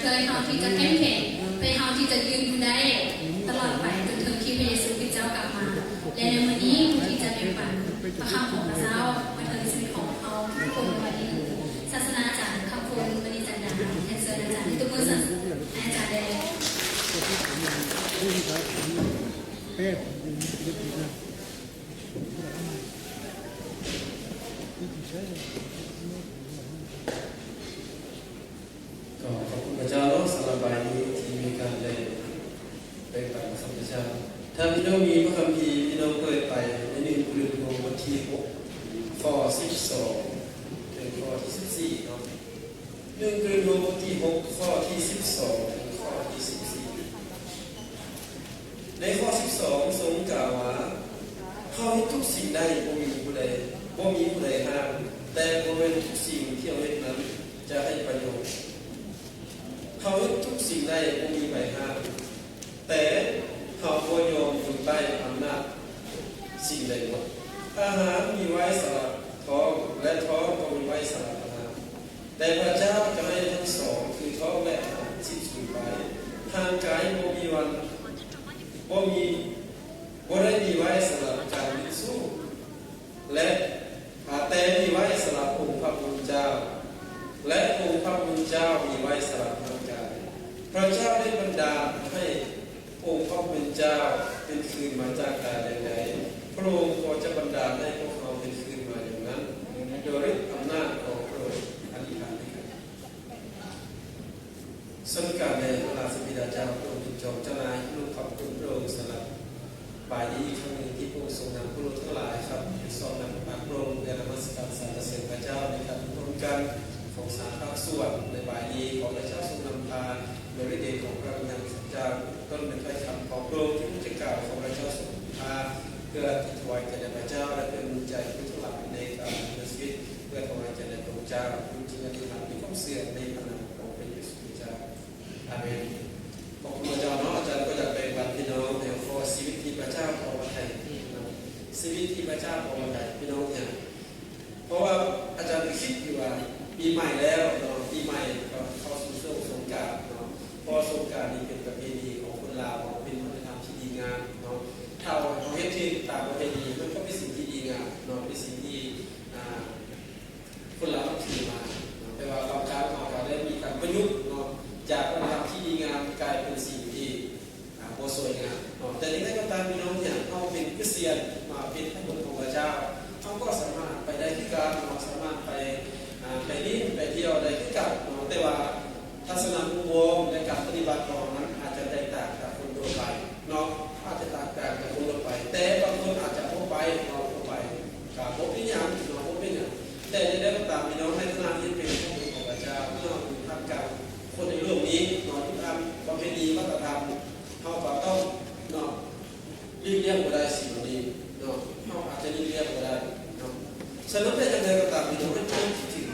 ຊ່ວຍເຮົາທີ່ຈະເຂັ້ມແຂງ, ຊ່ວຍເຮົາທີ່ຈະຢືນຢູ່ໄດ້ຕະຫຼອດໄປຈົນເຖິງທີ່ພະເຢຊູຄຣິດເຈົ້າກັບມາ. ແລະ ໃນມື້ນີ້ ຜູ້ທີ່ຈະແບ່ງປັນພະຄຳຂອງພະເຈົ້າມາເຖິງຊີວິດຂອງເຮົາທຸກຄົນໃນວັນນີ້ ຄືສາສະໜາຈານຄຳພົນ ມະນີຈັນດາ. ຮຽນເຊີນອາຈານ ຕົບມືໃຫ້ອາຈານໄດ້ເລີຍ. ກໍຂອບຄຸນພະເຈົ້າເນາະ ສຳລັບບ່າຍນີ້ທີ່ມີການໄດ້ແບ່ງປັນພະຄຳພະເຈົ້າ. ຖ້າພີ່ນ້ອງມີພະຄຳພີ ພີ່ນ້ອງເປີດໄປໃນໜຶ່ງໂກຣິນໂທ ບົດທີຫົກ ຂໍ້ສິບສອງ ເຖິງຂໍ້ທີສິບສີ່ເນາະ. ໜຶ່ງໂກຣິນໂທ ບົດທີຫົກ ຂໍ້ທີສິບສອງ ເຖິງຂໍ້ທີສິບສີ່. ໃນຂໍ້ສິບສອງ ຊົງກ່າວວ່າ ເຮົາເຮັດທຸກສິ່ງໄດ້ ບໍ່ມີຜູ້ໃດ ບໍ່ມີຜູ້ໃດຫ້າມ, ແຕ່ບໍ່ແມ່ນທຸກສິ່ງທີ່ເຮົາເຮັດນັ້ນຈະໃຫ້ປະໂຫຍດ. ເຮົາເຮັດທຸກສິ່ງໄດ້ ບໍ່ມີໃຜຫ້າມ, ແຕ່ເຮົາບໍ່ຍອມຢູ່ໃຕ້ອຳນາດສິ່ງໃດໝົດ. ອາຫານມີໄວ້ສຳລັບທ້ອງ ແລະ ທ້ອງກໍມີໄວ້ສຳລັບອາຫານ. ແຕ່ພະເຈົ້າຈະໃຫ້ທັງສອງ ຄືທ້ອງ ແລະ ອາຫານ ສິ້ນສູນໄປ. ຮ່າງກາຍບໍ່ມີວັນ ບໍ່ມີ ບໍ່ໄດ້ມີໄວ້ສຳລັບການເປັນຊູ້ ແລະ ອາ ແຕ່ມີໄວ້ສຳລັບອົງພະຜູ້ເປັນເຈົ້າ ແລະ ອົງພະຜູ້ເປັນເຈົ້າມີໄວ້ສຳລັບຮ່າງກາຍ. ພະເຈົ້າໄດ້ບັນດານໃຫ້ອົງພະຜູ້ເປັນເຈົ້າເປັນຄືນມາຈາກຕາຍຢ່າງໃດ, ພະອົງກໍຈະບັນດານໃຫ້ພວກເຮົາເປັນຄືນມາຢ່າງນັ້ນ ໂດຍລິດອຳນາດຂອງພະອົງ. ອະທິຖານດ້ວຍກັນ. ສຳລັບການໃນພະລາຊະບິດາເຈົ້າ ພະອົງເປັນຈອມເຈົ້ານາຍ, ລູກຂອບຄຸນພະອົງສຳລັບບ່າຍນີ້ອີກຄັ້ງໜຶ່ງ ທີ່ພະອົງຊົງນຳພວກລູກທັງຫຼາຍ ຂັບສອງນຳພະອົງ ເພື່ອນະມັດສະການສັນລະເສີນພະເຈົ້າ ໃນການຮ່ວມກັນຂອງສາມພາກສ່ວນໃນບ່າຍນີ້. ຂໍພະເຈົ້າຊົງນຳພາ ໂດຍລິດເດດຂອງພະວິນຍານຂອງເຈົ້າ, ຕົ້ນເປັນຖ້ອຍຄຳຂອງພະອົງທີ່ຈະກ່າວ ຂໍພະເຈົ້າຊົງນຳພາ ເພື່ອຖວາຍແກ່ພະເຈົ້າ ແລະ ເພື່ອໜູນໃຈຜູ້ທັງຫຼາຍໃນການດຳເນີນຊີວິດ ເພື່ອຖວາຍແກ່ພະອົງເຈົ້າ. ລູກຈຶ່ງອະທິຖານດ້ວຍຄວາມເຊື່ອໃນພະນາມຂອງພະເຢຊູຄຣິດເຈົ້າ. ອາເມນ. ຂອບຄຸນພະເຈົ້າເນາະ, ອາຈານກໍຢາກແບ່ງປັນພີ່ນ້ອງໃນຫົວຂໍ້ຊີວິດທີ່ພະເຈົ້າພໍພະໄທເນາະ, ຊີວິດທີ່ພະເຈົ້າພໍພະໄທ. ພີ່ນ້ອງເອີຍ, ເພາະວ່າອາຈານກໍຄິດຢູ່ວ່າປີໃໝ່ແລ້ວເນາະ, ປີໃໝ່ກໍເຂົ້າສູ່ຊ່ວງສົງການເນາະ, ເພາະວ່າສົງການນີ້ເປັນປະເພນີຂອງຄົນລາວເນາະ, ເປັນວັດທະນະທຳທີ່ດີງາມເນາະ. ຖ້າເຮົາເຮັດຖືກຕາມປະເພນີ ມັນກໍເປັນສິ່ງທີ່ດີງາມເນາະ, ເປັນສິ່ງທີ່ ອ່າ ຄົນລາວມັກຖືມາເນາະ, ແຕ່ວ່າບາງຄັ້ງເຮົາກໍໄດ້ມີການປະຍຸກເນາະ ຈາກວັດທະນະທຳທີ່ດີງາມກາຍເປັນສິ່ງທີ່ ອ່າ ບໍ່ສວຍງາມເນາະ. ແຕ່ຢ່າງໃດກໍຕາມ ພີ່ນ້ອງທີ່ຮັກ, ເຮົາເປັນຄຣິສຕຽນເນາະ, ເປັນຄົນຂອງພະເຈົ້າ, ເຮົາກໍສາມາດໄປໄດ້ຄືກັນເນາະ, ສາມາດໄປ ອ່າ ໄປຫຼິ້ນໄປທ່ຽວໄດ້ຄືກັນເນາະ, ແຕ່ວ່າທັດສະນະມຸມມອງ ແລະ ການປະຕິບັດຂອງເຮົານັ້ນອາດຈະແຕກຕ່າງຈາກຄົນທົ່ວໄປເນາະ, ອາດຈະແຕກຕ່າງຈາກຄົນທົ່ວໄປ, ແຕ່ບາງຄົນອາດຈະບໍ່ໄປເນາະ, ບໍ່ໄປ ກໍບໍ່ເປັນຫຍັງເນາະ, ບໍ່ເປັນຫຍັງ. ແຕ່ຢ່າງໃດກໍຕາມ ພີ່ນ້ອງ, ໃນຖານະທີ່ເປັນຄົນຂອງພະເຈົ້າ, ເມື່ອເຮົາຢູ່ທ່າມກາງຄົນໃນໂລກນີ້ເນາະ, ຢູ່ທ່າມປະເພນີວັດທະນະທຳ, ເຮົາກໍຕ້ອງເນາະ ຫຼີກລ່ຽງບໍ່ໄດ້ສິ່ງເຫຼົ່ານີ້ເນາະ, ເຮົາອາດຈະຫຼີກລ່ຽງບໍ່ໄດ້ເນາະ. ສະນັ້ນແຕ່ຢ່າງໃດກໍຕາມ ພີ່ນ້ອງ, ໃຫ້ເຮົາຄິດເຖິງເ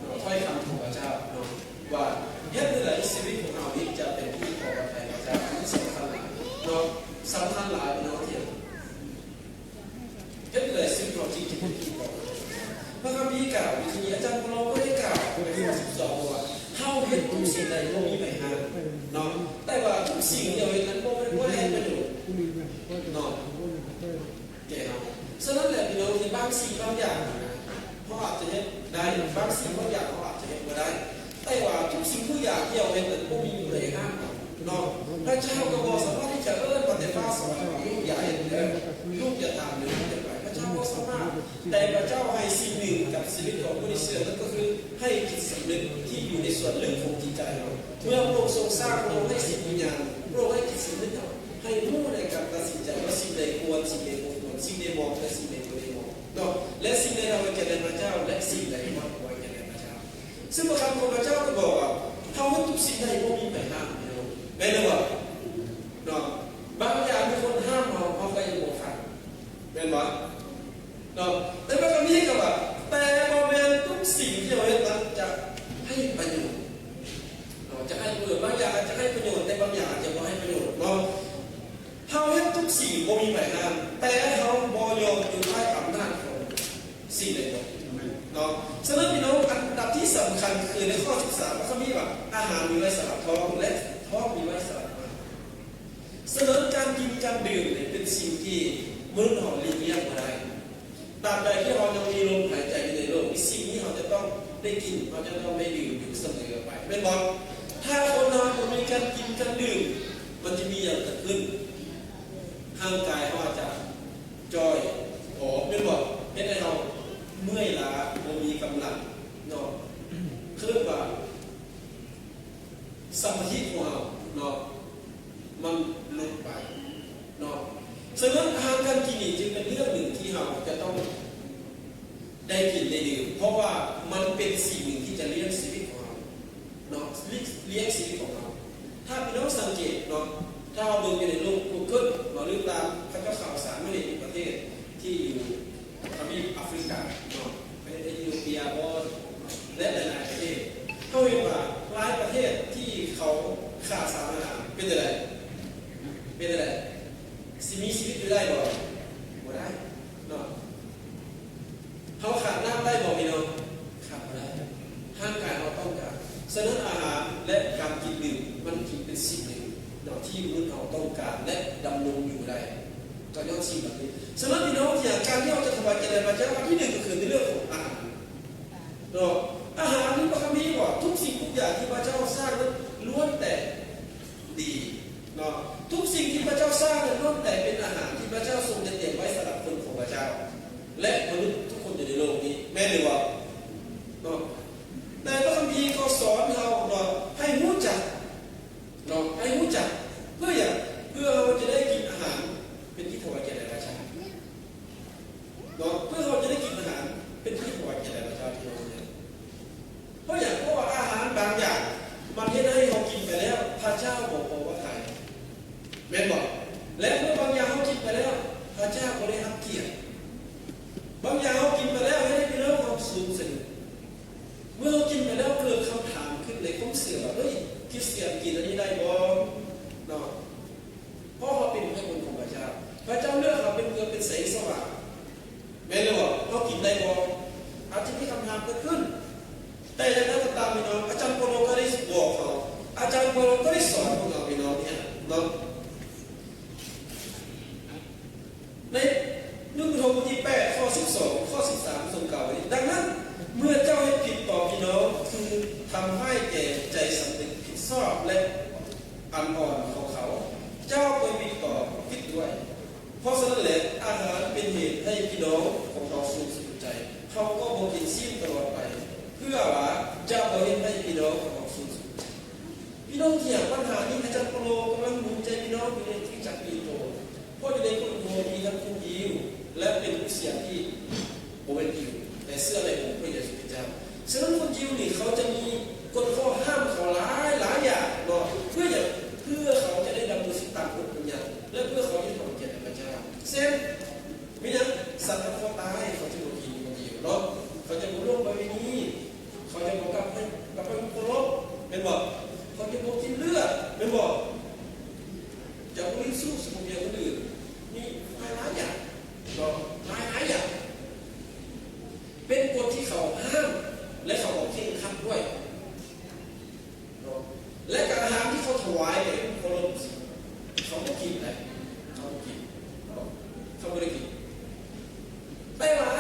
ນາະ ຖ້ອຍຄຳຂອງພະເຈົ້າເນາະ, ວ່າເຮັດແນວໃດຊີວິດຂອງເຮົານີ້ຈະເປັນທີ່ພໍພະໄທພະເຈົ້າ. ອັນນີ້ສຳຄັນຫຼາຍເນາະ, ສຳຄັນຫຼາຍ ພີ່ນ້ອງທີ່ ເຮັດໃດຊີວິດເຮົາຈິງຈະເປັນທີ່ພໍ? ພະຄຳພີກ່າວຢູ່ທີ່ນີ້, ອາຈານເປາໂລກໍໄດ້ກ່າວໃນຂໍ້ສິບສອງວ່າ ເຮົາເຮັດທຸກສິ່ງໄດ້ ບໍ່ມີໃຜຫ້າມເນາະ, ແຕ່ວ່າທຸກສິ່ງທີ່ເຮົາເຮັດນັ້ນ ບໍ່ແມ່ນ ບໍ່ໄດ້ໃຫ້ປະໂຫຍດເນາະ ແກ່ເຮົາ. ສະນັ້ນແຫຼະ ພີ່ນ້ອງ, ທີ່ບາງສິ່ງບາງຢ່າງນະ ເຮົາອາດຈະເຮັດໄດ້, ບາງສິ່ງບາງຢ່າງເຮົາອາດຈະເຮັດບໍ່ໄດ້. ແຕ່ວ່າທຸກສິ່ງທຸກຢ່າງທີ່ເຮົາເຮັດນັ້ນ ບໍ່ມີຜູ້ໃດຫ້າມເຮົາເນາະ. ພະເຈົ້າກໍບໍ່ສາມາດທີ່ຈະເອີ້ນມາແຕ່ຟ້າສະຫວັນວ່າ ລູກຢ່າເຮັດເດີ, ລູກຢ່າທຳເດີ, ລູກຢ່າໄປ. ພະເຈົ້າບໍ່ສາມາດ, ແຕ່ພະເຈົ້າໃຫ້ສິ່ງໜຶ່ງກັບຊີວິດຂອງຜູ້ທີ່ເຊື່ອ, ນັ້ນກໍຄືໃຫ້ຈິດສຳນຶກທີ່ຢູ່ໃນສ່ວນເລິກຂອງຈິດໃຈເຮົາ. ເມື່ອພະອົງຊົງສ້າງ, ພະອົງໃຫ້ຈິດວິນຍານ, ພະອົງໃຫ້ຈິດສຳນຶກເຮົາ ໃຫ້ຮູ້ໃນການຕັດສິນໃຈວ່າສິ່ງໃດຄວນ, ສິ່ງໃດບໍ່ຄວນ, ສິ່ງໃດເໝາະ ແລະ ສິ່ງໃດບໍ່ໄດ້ເໝາະເນາະ, ແລະ ສິ່ງໃດຖວາຍແກ່ແດ່ພະເຈົ້າ ແລະ ສິ່ງໃດບໍ່ຖວາຍແກ່ແດ່ພະເຈົ້າ. ຊຶ່ງພະຄຳຂອງພະເຈົ້າກໍບອກວ່າ ເຮົາເຮັດທຸກສິ່ງໄດ້ ບໍ່ມີໃຜຫ້າມເຮົາ, ແມ່ນບໍ່ເນາະ? ບາງຢ່າງມີຄົນຫ້າມເຮົາ, ເຮົາກໍຍັງບໍ່ຟັງ, ແມ່ນບໍ່ເນາະ? ແຕ່ພະຄຳພີກໍວ່າ ແຕ່ບໍ່ແມ່ນທຸກສິ່ງທີ່ເຮົາເຮັດນັ້ນຈະໃຫ້ປະໂຫຍດເນາະ, ຈະໃຫ້ປະໂຫຍດ. ບາງຢ່າງອາດຈະໃຫ້ປະໂຫຍດ, ແຕ່ບາງຢ່າງອາດຈະບໍ່ໃຫ້ປະໂຫຍດເນາະ. ເຮົາເຮັດທຸກສິ່ງ ບໍ່ມີໃຜຫ້າມ, ແຕ່ເຮົາບໍ່ຍອມຢູ່ໃຕ້ອຳນາດຂອງສິ່ງໃດເນາະ. ສະນັ້ນ ພີ່ນ້ອງ, ອັນດັບທີ່ສຳຄັນຄືໃນຂໍ້ສິບສາມ ພະຄຳພີວ່າ ອາ ອາຫານມີໄວ້ສຳລັບທ້ອງ ແລະ ທ້ອງມີໄວ້ສຳລັບອາຫານ. ສະນັ້ນ ການກິນການດື່ມນີ້ເປັນສິ່ງທີ່ມະນຸດເຮົາຫຼີກລ່ຽງບໍ່ໄດ້. ຕາບໃດທີ່ເຮົາຍັງມີລົມຫາຍໃຈຢູ່ໃນໂລກນີ້ ສິ່ງນີ້ເຮົາຈະຕ້ອງໄດ້ກິນ, ເຮົາຈະຕ້ອງໄດ້ດື່ມຢູ່ສະເໝີໄປ ແມ່ນບໍ່? ຖ້າຄົນເຮົາບໍ່ມີການກິນການດື່ມ ມັນຈະມີຫຍັງເກີດຂຶ້ນ? ຮ່າງກາຍເຮົາອາດຈະຈ່ອຍຜອມ ແມ່ນບໍ່? ເຮັດໃຫ້ເຮົາເມື່ອຍລ້າ ບໍ່ມີກຳລັງເນາະ. ເອີ້ນວ່າ ສະມາທິຂອງເຮົາເນາະ ມັນຫຼຸດໄປເນາະ. ສະນັ້ນ ອາຫານການກິນນີ້ຈຶ່ງເປັນເລື່ອງໜຶ່ງທີ່ເຮົາຈະຕ້ອງໄດ້ກິນໄດ້ດື່ມ ເພາະວ່າມັນເປັນສິ່ງໜຶ່ງທີ່ຈະລ້ຽງຊີວິດຂອງເຮົາເນາະ ລ້ຽງຊີວິດຂອງເຮົາ. ຖ້າພີ່ນ້ອງສັງເກດເນາະ ຖ້າເຮົາເບິ່ງຢູ່ໃນໂລກ Google ເນາະ ຫຼືຕາມເຂົາເຈົ້າຂ່າວສານມາເຫັນຢູ່ປະເທດທີ່ຢູ່ ທະວີບອາຟຣິກາເນາະ ປະເທດເອທິໂອເປຍບໍ ແລະ ຫຼາຍໆປະເທດ ເຮົາເຫັນວ່າຫຼາຍປະເທດທີ່ເຂົາຂາດສານອາຫານ ເປັນຈັ່ງໃດ? ເປັນຈັ່ງໃດ? ຊິມີຊີວິດຢູ່ໄດ້ບໍ່? ບໍ່ໄດ້ເນາະ. ເຮົາຂາດນ້ຳໄດ້ບໍ່ພີ່ນ້ອງ? ຂາດບໍ່ໄດ້. ຮ່າງກາຍເຮົາຕ້ອງການ. ສະນັ້ນ ອາຫານ ແລະ ການກິນດື່ມ ມັນຈຶ່ງເປັນສິ່ງໜຶ່ງເນາະ ທີ່ມະນຸດເຮົາຕ້ອງການ ແລະ ດຳລົງຢູ່ໄດ້ ກໍຍ້ອນສິ່ງເຫຼົ່ານີ້. ສະນັ້ນ ພີ່ນ້ອງທີ່ຮັກ, ການທີ່ເຮົາຈະຖວາຍກຽດແດ່ພະເຈົ້າ ອັນທີໜຶ່ງກໍຄືໃນເລື່ອງຂອງອາຫານເນາະ. ອາຫານໃນພະຄຳພີວ່າ ທຸກສິ່ງທຸກຢ່າງທີ່ພະເຈົ້າສ້າງນັ້ນລ້ວນແຕ່ດີເນາະ. ທຸກສິ່ງທີ່ພະເຈົ້າສ້າງນັ້ນລ້ວນແຕ່ເປັນອາຫານທີ່ພະເຈົ້າຊົງຈັດຕຽມໄວ້ສຳລັບຄົນຂອງພະເຈົ້າ ແລະ ມະນຸດທຸກຄົນຢູ່ໃນໂລກນີ້ ແມ່ນຫຼືບໍ່ເນາະ? ໃນພະຄຳພີກໍສອນເຮົາເນາະ ໃຫ້ຮູ້ຈັກ ເນາະ ໃຫ້ຮູ້ຈັກ ເພື່ອຫຍັງ? ເພື່ອເຮົາຈະໄດ້ກິນອາຫານເປັນທີ່ຖວາຍແກ່ແດ່ພະເຈົ້າເນາະ ເພື່ອເຮົາຈະໄດ້ກິນອາຫານເປັນທີ່ຖວາຍແກ່ແດ່ພະເຈົ້າ ພີ່ນ້ອງເອີຍ. ເພາະຫຍັງ? ເພາະວ່າອາຫານບາງຢ່າງມັນເຮັດໃຫ້ເຮົາກິນໄປແລ້ວ ພະເຈົ້າບໍ່ພໍພະໄທ ແມ່ນບໍ່? ແລະ ເມື່ອບາງຢ່າງເຮົາກິນໄປແລ້ວ ພະເຈົ້າບໍ່ໄດ້ຮັບກຽດ. ບາງຢ່າງເຮົາກິນໄປແລ້ວເຮັດໃຫ້ພີ່ນ້ອງເຮົາສູນສະດຸດ. ເມື່ອເຮົາກິນໄປແລ້ວເກີດຄຳຖາມຂຶ້ນໃນຄວາມເຊື່ອວ່າ ເອີຍ ຄຣິສຕຽນກິນອັນນີ້ໄດ້ບໍ່ເນາະ? ເພາະເຮົາເປັນພະບຸດຂອງພະເຈົ້າ ພະເຈົ້າເລືອກເຮົາເປັນເມືອງ ເປັນແສງສະຫວ່າງ ແມ່ນຫຼືບໍ່? ເຮົາກິນໄດ້ບໍ່? ອາດຈະມີຄຳຖາມເກີດຂຶ້ນ. ແຕ່ຢ່າງໃດກໍຕາມ ພີ່ນ້ອງ ອາຈານເປົາໂລກໍໄດ້ບອກເຮົາ ອາຈານເປົາໂລກໍໄດ້ສອນພວກເຮົາ ພີ່ນ້ອງເນາະ ໃນ ໜຶ່ງ ໂກຣິນໂທ ບົດທີແປດ ຂໍ້ສິບສອງ ຂໍ້ສິບສາມ ຊົງກ່າວວ່າ ດັ່ງນັ້ນ ເມື່ອເຈົ້າເຮັດຜິດຕໍ່ພີ່ນ້ອງ ຄືທຳຮ້າຍແກ່ໃຈສຳນຶກຜິດຊອບ ແລະ ອັນອ່ອນຂອງເຂົາ ເຈົ້າກໍຜິດຕໍ່ຄຣິສດ້ວຍ. ເພາະສະນັ້ນແຫຼະ ອາຫານເປັນເຫດໃຫ້ພີ່ນ້ອງຂອງເຮົາສູນສະດຸດໃຈ ເຮົາກໍບໍ່ກິນຊີ້ນຕະຫຼອດໄປ ເພື່ອວ່າຈະບໍ່ເຮັດໃຫ້ພີ່ນ້ອງຂອງເຮົາສູນສະດຸດໃຈ. ພີ່ນ້ອງທີ່ຮັກ, ບັນຫານີ້ອາຈານເປົາໂລກຳລັງໜູນໃຈພີ່ນ້ອງຢູ່ໃນຄຣິສຕະຈັກກະໂຕ ເພາະຢູ່ໃນຄົນໂທມີທັງຄົນຢິວ ແລະ ເປັນຄຣິສຕຽນທີ່ບໍ່ແມ່ນຢິວ ແຕ່ເຊື່ອໃນອົງພະເຢຊູຄຣິສຕະເຈົ້າ. ສະນັ້ນຄົນຢິວນີ້ເຂົາຈະມີກົດຂໍ້ຫ້າມເຂົາຫຼາຍ, ຫຼາຍຢ່າງເນາະ. ເພື່ອຫຍັງ? ເພື່ອເຂົາຈະໄດ້ດຳເນີນຊີວິດຕາມກົດບັນຍັດ ແລະ ເພື່ອເຂົາຈະຖວາຍກຽດແດ່ພະເຈົ້າ. ເຊັ່ນ ມີຫຍັງ? ສັດຕະຄອຕາຍເຂົາຈະບໍ່ກິນ ຄົນຢິວເນາະ. ເຂົາຈະບໍ່ລ່ວງປະເວນີ. ເຂົາຈະບໍ່ກັບໄປ, ກັບໄປເຄົາລົບ ແມ່ນບໍ່? ເຂົາຈະບໍ່ກິນເລືອດ ແມ່ນບໍ່? ຈະບໍ່ຫຼິ້ນຊູ້ ຊິບໍ່ເມຍຄົນອື່ນ. ມີຫຼາຍໆຢ່າງເນາະ ຫຼາຍໆຢ່າງ ເປັນກົດທີ່ເຂົາຫ້າມ ແລະ ເຂົາກໍເຄັ່ງຄັດດ້ວຍເນາະ. ແລະ ກະອາຫານທີ່ເຂົາຖວາຍແດ່ເຄົາລົບ ເຂົາບໍ່ກິນໄດ໋ ເຂົາບໍ່ກິນເນາະ ເຂົາບໍ່ໄດ້ກິນ. ແຕ່ວ່າ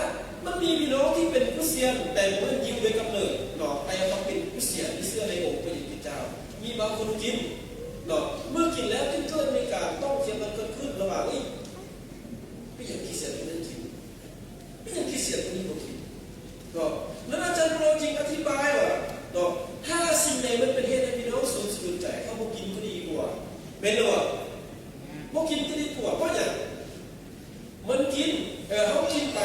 ມັນມີພີ່ນ້ອງທີ່ເປັນຄຣິສຕຽນ ແຕ່ບໍ່ແມ່ນຢິວໂດຍກຳເນີດເນາະ ແຕ່ເຂົາເປັນຄຣິສຕຽນທີ່ເຊື່ອໃນອົງພະເຢຊູຄຣິສຕະເຈົ້າ. ມີບາງຄົນກິນເນາະ ເມື່ອກິນແລ້ວຈຶ່ງເກີດມີການຕ້ອງຖຽງກັນເກີດຂຶ້ນລະຫວ່າງ ເອີຍ ເປັນຫຍັງຄຣິສຕຽນຄົນນັ້ນກິນ ເປັນຫຍັງຄຣິສຕຽນຄົນນີ້ບໍ່ກິນເນາະ. ແລ້ວອາຈານເປົາໂລຈຶ່ງອະທິບາຍວ່າເນາະ ຖ້າສິ່ງໃດມັນເປັນເຫດໃຫ້ພີ່ນ້ອງສູນສະດຸດໃຈ ເຮົາບໍ່ກິນກໍດີກວ່າ ແມ່ນຫຼືບໍ່? ບໍ່ກິນກໍດີກວ່າ. ເພາະຫຍັງ? ມັນກິນ ເອີ ເຮົາກິນໄປ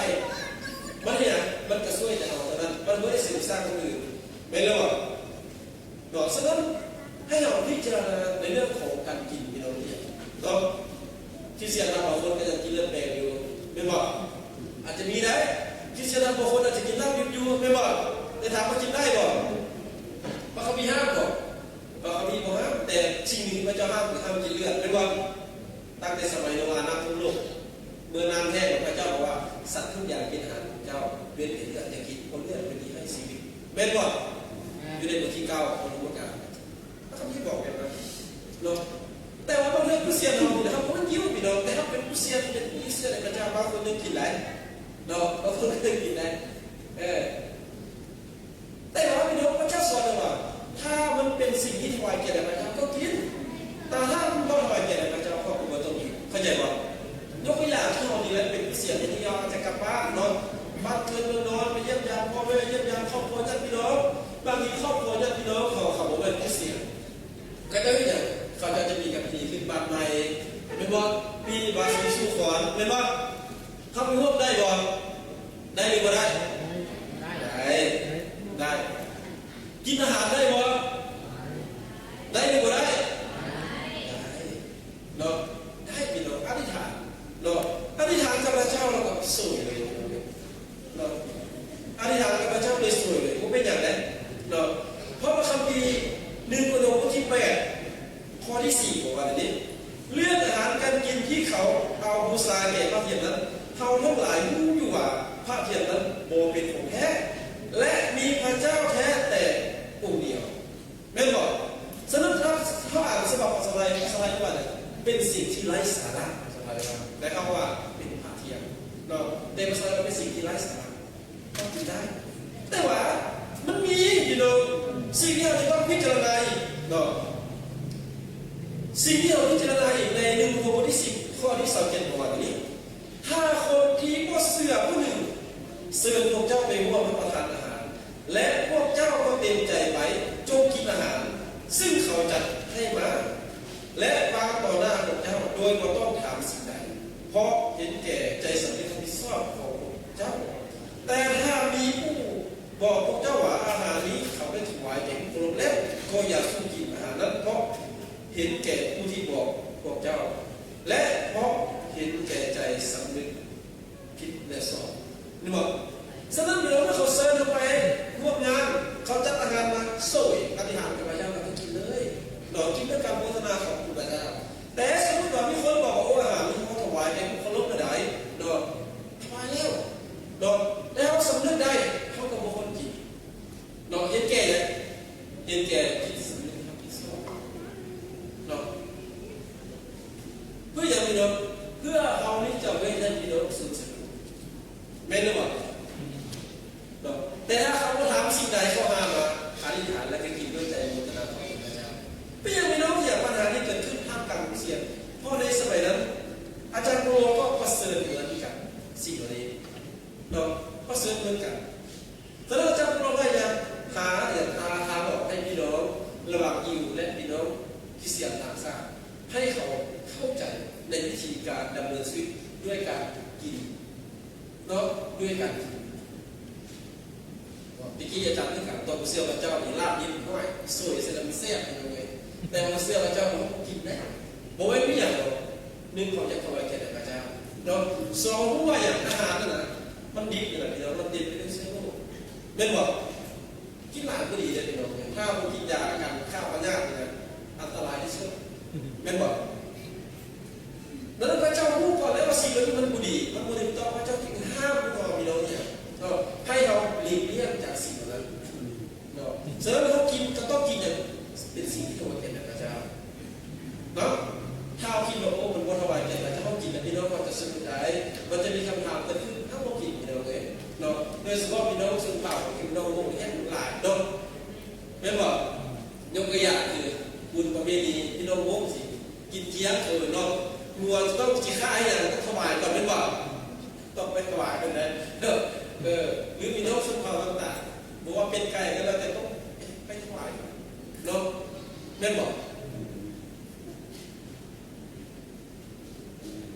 ມັນເຮັດຫຍັງ? ມັນກະຊ່ວຍແຕ່ເຮົາເທົ່ານັ້ນ ມັນບໍ່ໄດ້ເສີມສ້າງຄົນອື່ນ ແມ່ນຫຼືບໍ່? ເນາະ ສະນັ້ນໃຫ້ເຮົາພິຈາລະນາໃນເລື່ອງຂອງການກິນ ພີ່ນ້ອງເນາະ. ຄຣິສຕຽນບາງຄົນກໍຍັງກິນເລືອດແປງຢູ່ ແມ່ນບໍ່? ອາດຈະມີໄດ໋ ຄຣິສຕຽນບາງຄົນອາດຈະກິນລາບດິບຢູ່ ແມ່ນບໍ່? ແຕ່ຖາມວ່າກິນໄດ້ບໍ່? ພະຄຳພີຫ້າມບໍ່? ພະຄຳພີບໍ່ຫ້າມ ແຕ່ສິ່ງໜຶ່ງທີ່ພະເຈົ້າຫ້າມຄືຫ້າມກິນເລືອດ ແມ່ນບໍ່? ຕັ້ງແຕ່ສະໄໝໂນອາ ນ້ຳຖ້ວມໂລກ ເມື່ອນ້ຳແຫ້ງ ພະເຈົ້າບອກວ່າ ສັດທຸກຢ່າງເປັນອາຫານຂອງເຈົ້າ ເວັ້ນແຕ່ເລືອດຢ່າກິນ ເພາະເລືອດເປັນທີ່ໃຫ້ຊີວິດ ແມ່ນບໍ່? ຢູ່ໃນບົດທີເກົ້າ ປະຖົມມະການ ວາຍແກ່ພະເຈົ້າກໍກິນ, ແຕ່ຖ້າບໍ່ຖວາຍແກ່ພະເຈົ້າກໍບໍ່ຕ້ອງກິນ. ເຂົ້າໃຈບໍ່? ຍົກຕົວຢ່າງ ເຮົານີ້ແຫຼະເປັນຄຣິສຕຽນທີ່ເຮົາອາດຈະກັບບ້ານເນາະ, ບ້ານເກີດເມືອງນອນ, ໄປຢ້ຽມຢາມພໍ່ແມ່, ຢ້ຽມຢາມຄອບຄົວຍາດພີ່ນ້ອງ. ບາງທີຄອບຄົວຍາດພີ່ນ້ອງເຂົາ ເຂົາບໍ່ແມ່ນຄຣິສຕຽນ. ເຂົາເຈົ້າເຮັດຫຍັງ? ເຂົາເຈົ້າຈະມີການມີຂຶ້ນບ້ານໃໝ່ ແມ່ນບໍ່? ມີບາສີສູ່ຂວັນ ແມ່ນບໍ່? ເຮົາໄປຮ່ວມໄດ້ບໍ່? ໄດ້ຫຼືບໍ່ໄດ້? ໄດ້ ໄດ້ ໄດ້. ກິນອາຫານໄດ້ບໍ່? ໄດ້ຫຼືບໍ່ໄດ້? ໄດ້ເນາະ ໄດ້ພີ່ນ້ອງ. ອະທິຖານເນາະ ອະທິຖານກັບພະເຈົ້າ ແລ້ວກໍຊ່ວຍເລີຍເນາະ. ອະທິຖານກັບພະເຈົ້າໂດຍຊ່ວຍເລີຍ ບໍ່ເປັນຫຍັງເດ້ເນາະ. ເພາະວ່າຄຳພີໜຶ່ງໂກລິນໂທບົດທີແປດ ຂໍ້ທີສີ່ ບອກວ່າຈັ່ງຊີ້, ເລື່ອງອາຫານການກິນທີ່ເຂົາເອົາບູຊາແກ່ພະທຽນນັ້ນ ເຮົາທັງຫຼາຍຮູ້ຢູ່ວ່າພະທຽນນັ້ນບໍ່ເປັນຂອງແທ້ ແລະ ມີພະເຈົ້າແທ້ແຕ່ອົງດຽວ. ແມ່ນບໍ່? ສະນັ້ນ ຖ້າເຮົາອ່ານສະບັບພາສາໄທ, ພາສາໄທວ່າຫຍັງ? ເປັນສິ່ງທີ່ໄຮ້ສາລະ, ພາສາໄທວ່າ ແຕ່ເຮົາວ່າເປັນພະທຽນເນາະ, ແຕ່ພາສາໄທວ່າເປັນສິ່ງທີ່ໄຮ້ສາລະ. ເຮົາກິນໄດ້ ແຕ່ວ່າມັນມີ ພີ່ນ້ອງ ສິ່ງທີ່ເຮົາຈະຕ້ອງພິຈາລະນາອີກເນາະ. ສິ່ງທີ່ເຮົາພິຈາລະນາອີກໃນໜຶ່ງໂກລິນໂທບົດທີສິບ ຂໍ້ທີຊາວເຈັດ ບອກວ່ານີ້, ຖ້າຄົນທີ່ບໍ່ເຊື່ອຜູ້ໜຶ່ງເຊີນພວກເຈົ້າໄປຮ່ວມຮັບປະທານອາຫານ ແລະ ພວກເຈົ້າກໍເຕັມໃຈໄປ, ຈົ່ງກິນອາຫານຊຶ່ງເຂົາຈັດໃຫ້ມາ ແລະ ວາງຕໍ່ໜ້າພວກເຈົ້າໂດຍບໍ່ຕ້ອງຖາມສິ່ງໃດ, ເພາະເຫັນແກ່ໃຈສຳນຶກຮັບຜິດຊອບຂອງພວກເຈົ້າ. ແຕ່ຖ້າມີຜູ້ບອກພວກເຈົ້າວ່າ ອາຫານນີ້ເຂົາໄດ້ຖວາຍແກ່ຜູ້ເຄົາລົບແລ້ວ, ກໍຢ່າສູ່ກິນອາຫານນັ້ນ, ເພາະເຫັນແກ່ຜູ້ທີ່ບອກພວກເຈົ້າ ແລະ ເພາະເຫັນແກ່ໃຈສຳນຶກ ຜິດແລະຊອບ. ເຫັນບໍ່? ສະນັ້ນ ເວລາເຂົາເຊີນເຮົາໄປຮ່ວມງານ, ເຂົາຈັດອາຫານມາ ໂຊຍ ອະທິຖານກັບພະເຈົ້າ ແລ້ວກໍກິນເລີຍເນາະ, ກິນດ້ວຍການໂມທະນາຂອບຄຸນພະເຈົ້າ. ແຕ່ສົມມຸດວ່າມີຄົນບອກວ່າ ໂອ້ ອາຫານນີ້ເຮົາຖວາຍແກ່ຜູ້ເຄົາລົບແລ້ວໃດ໋ເນາະ, ຖວາຍແລ້ວເນາະ, ແຕ່ເຮົາສຳນຶກໄດ້ ເຮົາກໍບໍ່ຄວນກິນ. ເນາະ ເຫັນແກ່ຫຍັງ? ເຫັນແກ່ຈິດສຳນຶກຮັບຜິດຊອບເນາະ. ເພື່ອຫຍັງພີ່ນ້ອງ? ເພື່ອເຮົານີ້ຈະບໍ່ເຮັດໃຫ້ພີ່ນ້ອງສູນສະຫຍຸ້ງ ແມ່ນຫຼືບໍ່? ເນາະ ແຕ່ຖ້າເຂົາບໍ່ຖາມສິ່ງໃດ ເຂົາຫາມາອະທິຖານ ແລ້ວກໍກິນດ້ວຍໃຈໂມທະນາຂອບຄຸນພະເຈົ້າ. ເປັນຫຍັງພີ່ນ້ອງ ທີ່ບັນຫານີ້ເກີດຂຶ້ນທ່າມກາງຄຣິສຕຽນ? ເພາະໃນສະໄໝນັ້ນ ອາຈານໂປໂລກໍປະເຊີນເໝືອນກັນ ສິ່ງເຫຼົ່ານີ້ເນາະ ປະເຊີນເໝືອນກັນ. ສະນັ້ນ ອາຈານໂປໂລພະຍາຍາມຫາ ຫາທາງອອກໃຫ້ພີ່ນ້ອງລະຫວ່າງຢິວ ແລະ ພີ່ນ້ອງຄຣິສຕຽນຕ່າງຊາດ ໃຫ້ເຂົາເຂົ້າໃຈໃນວິທີການດຳເນີນຊີວິດດ້ວຍການກິນເນາະ ດ້ວຍການກິນ. ເມື່ອກີ້ອາຈານເພິ່ນກະ ຕອນບໍ່ເຊື່ອພະເຈົ້ານີ້ ລາບດິບ ໂອ້ຍ ໂຊຍໃສ່ແລ້ວມັນແຊບ ພີ່ນ້ອງເອີຍ. ແຕ່ວ່າເຊື່ອພະເຈົ້າ ເຮົາບໍ່ກິນໄດ້ ບໍ່ແມ່ນມີຫຍັງດອກ. ໜຶ່ງ ເຮົາຢາກຖວາຍກຽດແດ່ພະເຈົ້າເນາະ. ສອງ ຮູ້ວ່າຫຍັງ? ອາຫານນັ້ນນະ ມັນດິບນີ້ລະ ພີ່ນ້ອງ ມັນເຕັມໄປດ້ວຍເຊື້ອໂລກ ແມ່ນບໍ່? ກິນຫຼາຍບໍ່ດີເດ້ພີ່ນ້ອງເອີຍ. ຖ້າບໍ່ກິນຢາກັນຂ້າພະຍາດນີ້ນະ ອັນຕະລາຍທີ່ສຸດ ແມ່ນບໍ່? ດັ່ງນັ້ນ ພະເຈົ້າຮູ້ກ່ອນແລ້ວວ່າສິ່ງເຫຼົ່ານີ້ມັນບໍ່ດີ ມັນບໍ່ຖືກຕ້ອງ ພະເຈົ້າຈຶ່ງຫ້າມພວກເຮົາ ພີ່ນ້ອງເອີຍເນາະ ໃຫ້ເຮົາຫຼີກລ່ຽງຈາກສິ່ງເຫຼົ່ານັ້ນເນາະ. ສະນັ້ນ ເຮົາກິນກໍຕ້ອງກິນຫຍັງ? ເປັນສິ່ງທີ່ຖວາຍແກ່ພະເຈົ້າ ເນາະ. ຖ້າເຮົາຄິດວ່າ ໂອ້ ມັນບໍ່ຖວາຍແກ່ພະເຈົ້າ ເຮົາກິນແລ້ວພີ່ນ້ອງເຮົາຈະສະດຸດໃດ ມັນຈະມີຄຳຖາມເກີດຂຶ້ນ ເຮົາບໍ່ກິນພີ່ນ້ອງເອີຍເນາະ. ໂດຍສະເພາະພີ່ນ້ອງຊົນເຜົ່າ ພີ່ນ້ອງມົ້ງແຮງຫຼາຍເນາະ ແມ່ນບໍ່? ຍົກຕົວຢ່າງຄືບຸນປະເພນີພີ່ນ້ອງມົ້ງຊິກິນຈຽງ ເອີ ເນາະ ງົວຈະຕ້ອງຊິຂ້າໃຫ້ຫຍັງ? ຕ້ອງຖວາຍກ່ອນແມ່ນບໍ່? ຕ້ອງໄປຖວາຍເພິ່ນໄດ໋ເນາະ ເອີ ຫຼືພີ່ນ້ອງຊົນເຜົ່າຕ່າງໆ ບໍ່ວ່າເປັດໄກ່ກໍແລ້ວແຕ່ ຕ້ອງໄປຖວາຍເນາະ ແມ່ນບໍ່?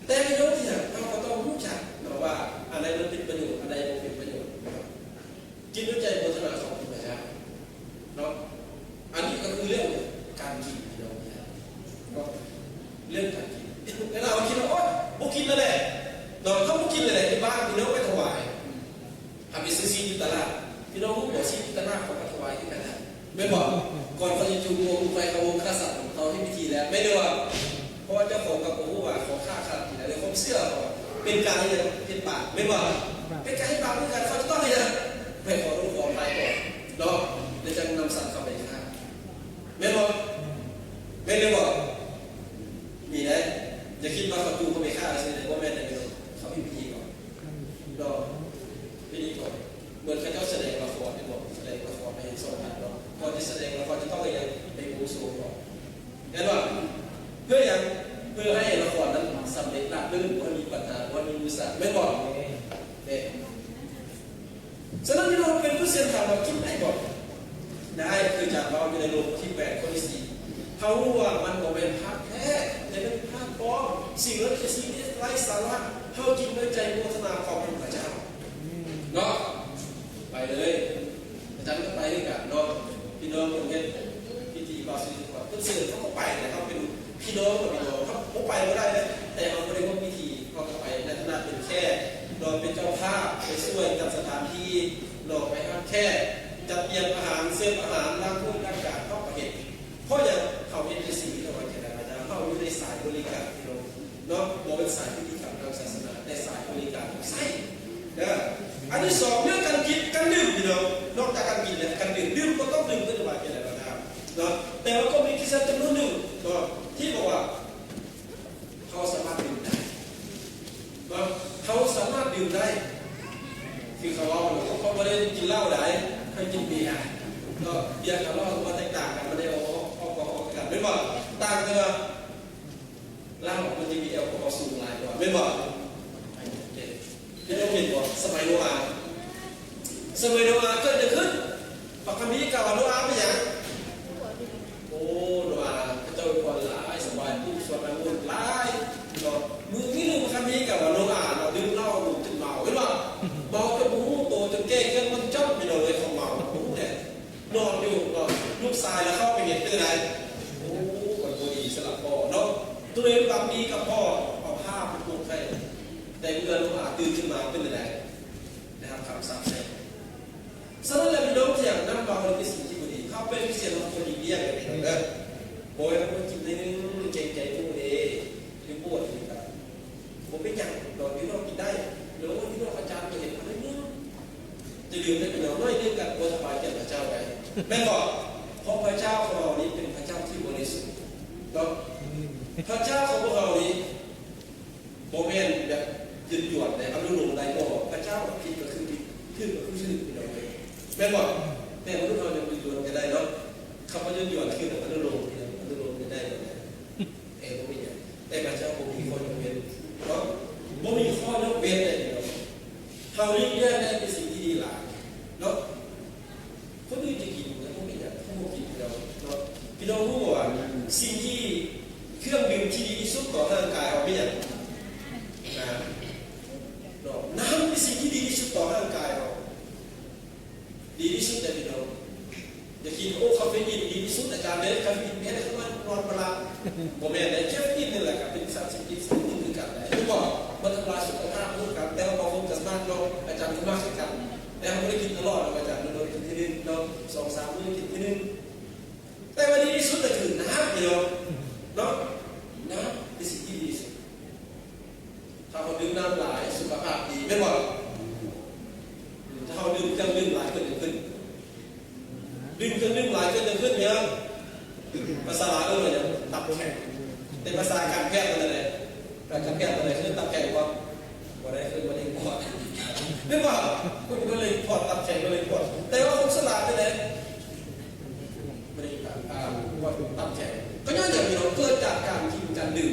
ແຕ່ພີ່ນ້ອງທີ່ຫຍັງ ເຮົາກໍຕ້ອງຮູ້ຈັກເນາະວ່າ ອັນໃດມັນເປັນປະໂຫຍດ ອັນໃດບໍ່ເປັນປະໂຫຍດເນາະ. ກິນດ້ວຍໃຈໂມທະນາຂອບຄຸນພະເຈົ້າເນາະ. ອັນນີ້ກໍຄືເລື່ອງການກິນພີ່ນ້ອງເນາະ ເລື່ອງການກິນ. ເວລາເຮົາຄິດວ່າ ໂອ້ຍ ບໍ່ກິນແລ້ວແຫຼະເນາະ ເຮົາບໍ່ກິນແລ້ວແຫຼະ ຢູ່ບ້ານພີ່ນ້ອງໄປຖວາຍ ຖ້າໄປຊື້ຊີ້ນຢູ່ຕະຫຼາດ ພີ່ນ້ອງຮູ້ບໍ່? ຊີ້ນຢູ່ຕະຫຼາດເຂົາກໍຖວາຍຄືກັນນະ ແມ່ນບໍ່? ກ່ອນເຂົາຈະຈູດໂກງໄປ ເຂົາລົງຂ້າສັດ ເຂົາເຮັດພິທີແລ້ວ ແມ່ນຫຼືບໍ່? ເພາະວ່າເຈົ້າຂອງກໍບໍ່ຮູ້ວ່າເຂົາຂ້າສັດທີ່ໃດ ໃນຄວາມເຊື່ອເຂົາ ເປັນການເຮັດຫຍັງ? ເຮັດບາບ ແມ່ນບໍ່? ເປັນການເຮັດບາບຄືກັນ ເຂົາຈະຕ້ອງເຮັດຫຍັງ? ໄປຂໍໂທດຂໍອະໄພກ່ອນເນາະ ແລ້ວຈັ່ງນຳສັດເຂົ້າໄປຂ້າ ແມ່ນບໍ່? ແມ່ນຫຼືບໍ່? ນີ້ແຫຼະ ຢ່າຄິດວ່າເຂົາຈູດເຂົ້າໄປຂ້າຊື່ໆ ບໍ່ແມ່ນເດ້ ເຂົາເຮັດພິທີກ່ອນເນາະ ພິທີກ່ອນ. ເໝືອນເຂົາເຈົ້າສະແດງລະຄອນ ແມ່ນບໍ່? ສະແດງລະຄອນໃຫ້ເຫັນສອງອັນເນາະ ກ່ອນຈະສະແດງລະຄອນຈະຕ້ອງເຮັດຫຍັງ? ໄປບວງສວງກ່ອນ ສັດ ແມ່ນບໍ່? ເດ້. ສະນັ້ນ ພີ່ນ້ອງເປັນຄຣິສຕຽນ ຖາມວ່າກິນໄດ້ບໍ່? ໄດ້ ຄືອາຈານເວົ້າຢູ່ໃນໂລມບົດທີແປດ ຂໍ້ທີສີ່ ເຮົາຮູ້ວ່າມັນບໍ່ແມ່ນພາກແທ້ ແຕ່ເປັນພາກປອມ, ສິ່ງເຫຼົ່ານີ້ເປັນສິ່ງທີ່ໄຮ້ສາລະ, ເຮົາຈຶ່ງໄດ້ໃຈໂມທະນາຂອບຄຸນພະເຈົ້າເນາະ. ໄປເລີຍ ອາຈານກໍໄປຄືກັນເນາະ. ພີ່ນ້ອງເພິ່ນເຮັດພິທີບວງສວງ ເພິ່ນເຊີນ ເຮົາກໍໄປແຫຼະ, ເຮົາເປັນພີ່ນ້ອງກັບພີ່ນ້ອງ ເຮົາບໍ່ໄປບໍ່ໄດ້ເດ້. ແຕ່ເຮົາບໍ່ໄດ້ຮ່ວມພິທີ ເຮົາກໍໄປໃນຖານະເປັນແຂກເນາະ, ເປັນເຈົ້າພາບ ໄປຊ່ວຍຈັດສະຖານທີ່ເນາະ, ໄປຮັບແຂກ ຈັດຕຽມອາຫານ ເສີບອາຫານ ລ້າງຖ້ວຍລ້າງຈານ ເຮົາກໍເຮັດ. ເພາະຫຍັງ? ເຮົາເຮັດໃນສິ່ງທີ່ເຮົາໄວ້ໃຈ ແລະ ພະເຈົ້າ. ເຮົາຢູ່ໃນສາຍບໍລິການ ພີ່ນ້ອງເນາະ, ບໍ່ແມ່ນສາຍພິທີກຳທາງສາສະໜາ ແຕ່ສາຍບໍລິການໃຊ້ເດີ. ອັນທີສອງ ເລື່ອງການກິນການດື່ມ ພີ່ນ້ອງ, ນອກຈາກການກິນແລ້ວ ການດື່ມ, ດື່ມກໍຕ້ອງດື່ມ ເພິ່ນວ່າຈັ່ງໃດກໍຕາມເນາະ. ແຕ່ວ່າກໍມີຄຣິສຕຽນຈຳນວນໜຶ່ງເນາະ ທີ່ບອກວ່າ ເຮົາສາມາດດື່ມໄດ້ເນາະ, ເຮົາສາມາດດື່ມໄດ້. ຄືເຂົາເວົ້າເນາະ, ເຂົາບໍ່ໄດ້ກິນເຫຼົ້າໃດ, ເຂົາກິນເບຍເນາະ. ເບຍກັບເຫຼົ້າມັນແຕກຕ່າງກັນ, ມັນໄດ້ແອລກໍຮໍຄືກັນ ແມ່ນບໍ່? ຕ່າງແຕ່ວ່າເຫຼົ້າມັນຈະມີແອລກໍຮໍສູງຫຼາຍກວ່າ ແມ່ນບໍ່? ເຫັນບໍ່? ສະໄໝໂນອາ, ສະໄໝໂນອາເກີດຫຍັງຂຶ້ນ? ພະຄຳພີກ່າວວ່າໂນອາເປັນຫຍັງ? ໂອ້ ໂນອາ ເຂົາເຈົ້າອວຍພອນຫຼາຍ, ສະບາຍ, ປູກສວນອະງຸ່ນຫຼາຍເນາະ. ມື້ ມື້ໜຶ່ງພະຄຳພີກ່າວວ່າໂນອາເນາະ ດື່ມເຫຼົ້າຈົນເມົາ ເຫັນບໍ່? ເມົາຈົນບໍ່ຮູ້ໂຕ, ຈົນແກ້ເຄື່ອງມັນຈ້ອມ ພີ່ນ້ອງເອີຍ, ເຂົາເມົາບໍ່ຮູ້ແຫຼະ. ນອນຢູ່ເນາະ, ລູກຊາຍລະເຂົ້າໄປເຫັນເປັນໃດ? ໂອ້ ມັນບໍ່ດີສຳລັບພໍ່ເນາະ. ໂຕເອງຫວັງດີກັບພໍ່, ເອົາຜ້າໄປປຸກໃຫ້, ແຕ່ເມື່ອໂນອາຕື່ນຂຶ້ນມາເປັນໃດ? ໄດ້ຮັບຄຳສາບແຊ່ງ. ສະນັ້ນແຫຼະ ພີ່ນ້ອງທີ່ຢາກນຳເວົ້າ ມັນເປັນສິ່ງທີ່ບໍ່ດີ. ເຮົາເປັນຄຣິສຕຽນ ເຮົາຄວນຫຼີກລ້ຽງ ພີ່ນ້ອງເດີ. ບໍ່ໃຫ້ເຮົາກິນໜ້ອຍໜຶ່ງ, ເກງໃຈໝູ່ເດ້. ຫຼື ປວດນີ້ກໍບໍ່ເປັນຫຍັງເນາະ, ພີ່ນ້ອງກິນໄດ້. ແລ້ວ ໂອ້ຍ ພີ່ນ້ອງ ອາຈານກໍເຫັນໜ້ອຍໜຶ່ງ. ຢ່າລືມເດີ ພີ່ນ້ອງ, ໜ້ອຍໜຶ່ງກໍບໍ່ສະບາຍໃຈພະເຈົ້າໄດ໋ ແມ່ນບໍ່? ເພາະພະເຈົ້າຂອງເຮົານີ້ເປັນພະເຈົ້າທີ່ບໍລິສຸດເນາະ. ພະເຈົ້າຂອງພວກເຮົານີ້ ບໍ່ແມ່ນແບບຍົນໆ ແລະ ອະນຸໂລມໄດ້ບໍ່? ພະເຈົ້າ ຜິດກໍຄືຜິດ, ຖືກກໍຄືຖືກ ພີ່ນ້ອງເອີຍ, ແມ່ນບໍ່? ແຕ່ມະນຸດເຮົາຍັງຍົນໆ ກໍໄດ້ເນາະ. ຄຳວ່າຍົນໆ ຄືອະນຸໂລມ, ອະນຸໂລມກໍໄດ້ ເອີ ບໍ່ມີຫຍັງ. ແຕ່ພະເຈົ້າບໍ່ມີຂໍ້ຍົກເວັ້ນເນາະ, ບໍ່ມີຂໍ້ຍົກເວັ້ນເລີຍເນາະ. ເຮົາຫຼີກລ້ຽງໄດ້ເປັນສິ່ງທີ່ດີຫຼາຍເນາະ. ຄົນອື່ນຈະກິນກໍບໍ່ເປັນຫຍັງ, ເຮົາບໍ່ກິນແລ້ວເນາະ. ພີ່ນ້ອງຮູ້ບໍ່ວ່າ ສິ່ງທີ່ ເຄື່ອງດື່ມທີ່ດີທີ່ສຸດຕໍ່ຮ່າງກາຍເຮົາເປັນຫຍັງ? ນ້ຳເນາະ. ນ້ຳເປັນສິ່ງທີ່ດີທີ່ສຸດຕໍ່ຮ່າງກາຍເຮົາ, ດີທີ່ສຸດເລີຍ ພີ່ນ້ອງ. ຢ່າຄິດ ໂອ້ ຄາເຟອີນດີທີ່ສຸດ ອາຈານເອີຍ, ຄາເຟອີນແພ້ນອນບໍ່ຫຼັບ. ບໍ່ແມ່ນເດ້, ຄາເຟອີນນີ້ແຫຼະກໍເປັນສານເສບຕິດຊະນິດໜຶ່ງຄືກັນເດ້, ເຫັນບໍ່? ມັນທຳລາຍສຸຂະພາບຄືກັນ, ແຕ່ວ່າບາງຄົນກໍສາມາດເນາະ, ອາຈານກໍມັກຄືກັນ. ແຕ່ເຮົາບໍ່ໄດ້ກິນຕະຫຼອດດອກ ອາຈານ, ໂດນໆ ກິນເທື່ອໜຶ່ງເນາະ, ສອງສາມມື້ກິນເທື່ອໜຶ່ງ. ແຕ່ວ່າດີທີ່ສຸດກໍຄືນ້ຳ ພີ່ນ້ອງເນາະ, ນ້ຳເປັນສິ່ງທີ່ດີທີ່ສຸດ. ຖ້າເຮົາດື່ມນ້ຳຫຼາຍ ສຸຂະພາບດີ ແມ່ນບໍ່? ຖ້າເຮົາດື່ມເຄື່ອງດື່ມຫຼາຍ ເກີດຫຍັງຂຶ້ນ? ດື່ມເຄື່ອງດື່ມຫຼາຍ ເກີດຫຍັງຂຶ້ນ? ຫຍັງ? ພາສາລາວເອີ້ນວ່າຫຍັງ? ຕັບແຂງ. ແຕ່ພາສາການແພດເອີ້ນວ່າໃດ? ການແພດເອີ້ນວ່າໃດ? ຄືຕັບແຂງບໍ່? ບໍ່ໄດ້, ຄືມະເຮັງປອດ ແມ່ນບໍ່? ຄົນມະເຮັງປອດ ຕັບແຂງ ມະເຮັງປອດ. ແຕ່ວ່າຄົນສະຫຼາດເປັນໃດ? ບໍ່ໄດ້ ອ່າ ປວດຕັບແຂງ ກໍຍ້ອນຫຍັງ ພີ່ນ້ອງ? ເກີດຈາກການກິນການດື່ມ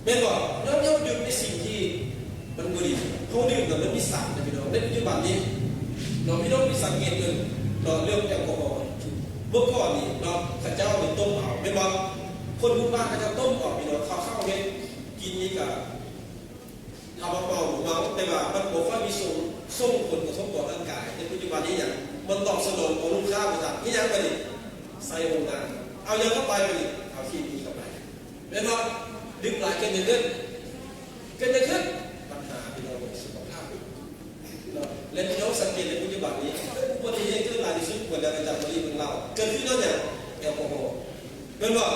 ແມ່ນບໍ່? ຍ້ອນເຮົາດື່ມໃນສິ່ງທີ່ມັນບໍ່ດີ. ເຮົາດື່ມນະ ມັນມີສານນະ ພີ່ນ້ອງ. ໃນປັດຈຸບັນນີ້ເນາະ ພີ່ນ້ອງໄປສັງເກດເບິ່ງເນາະ ເລື່ອງແອລກໍຮໍ. ເມື່ອກ່ອນນີ້ເນາະ ເຂົາເຈົ້ານີ້ຕົ້ມເອົາ ແມ່ນບໍ່? ຄົນພື້ນບ້ານເຂົາເຈົ້າຕົ້ມເອົາ ພີ່ນ້ອງ. ເຂົາເຂົ້າເຮັດກິນນີ້ກະ ຖາມວ່າເມົາບໍ່ເມົາ, ແຕ່ວ່າມັນບໍ່ຄ່ອຍມີສົ່ງ ສົ່ງຜົນກະທົບຕໍ່ຮ່າງກາຍ. ແຕ່ປັດຈຸບັນນີ້ຫຍັງ? ມັນຕອບສະໜອງຕໍ່ລູກຄ້າບໍ່ທັນ. ເຮັດຫຍັງບາດນີ້? ໃສ່ໂຮງງານ. ເອົາຫຍັງເຂົ້າໄປບາດນີ້? ເອົາເຄມີເຂົ້າໄປ. ແມ່ນບໍ່? ດື່ມຫຼາຍເກີດຫຍັງຂຶ້ນ? ເກີດຫຍັງຂຶ້ນ? ບັນຫາ ພີ່ນ້ອງ ສຸຂະພາບເນາະ. ແລະ ພີ່ນ້ອງສັງເກດໃນປັດຈຸບັນນີ້ ອຸບັດຕິເຫດເກີດຫຼາຍທີ່ສຸດ ເໝືອນດັ່ງອາຈານມາລີເບິ່ງລາວ ເກີດຂຶ້ນຍ້ອນຫຍັງ? ແອລກໍຮໍ ແມ່ນບໍ່?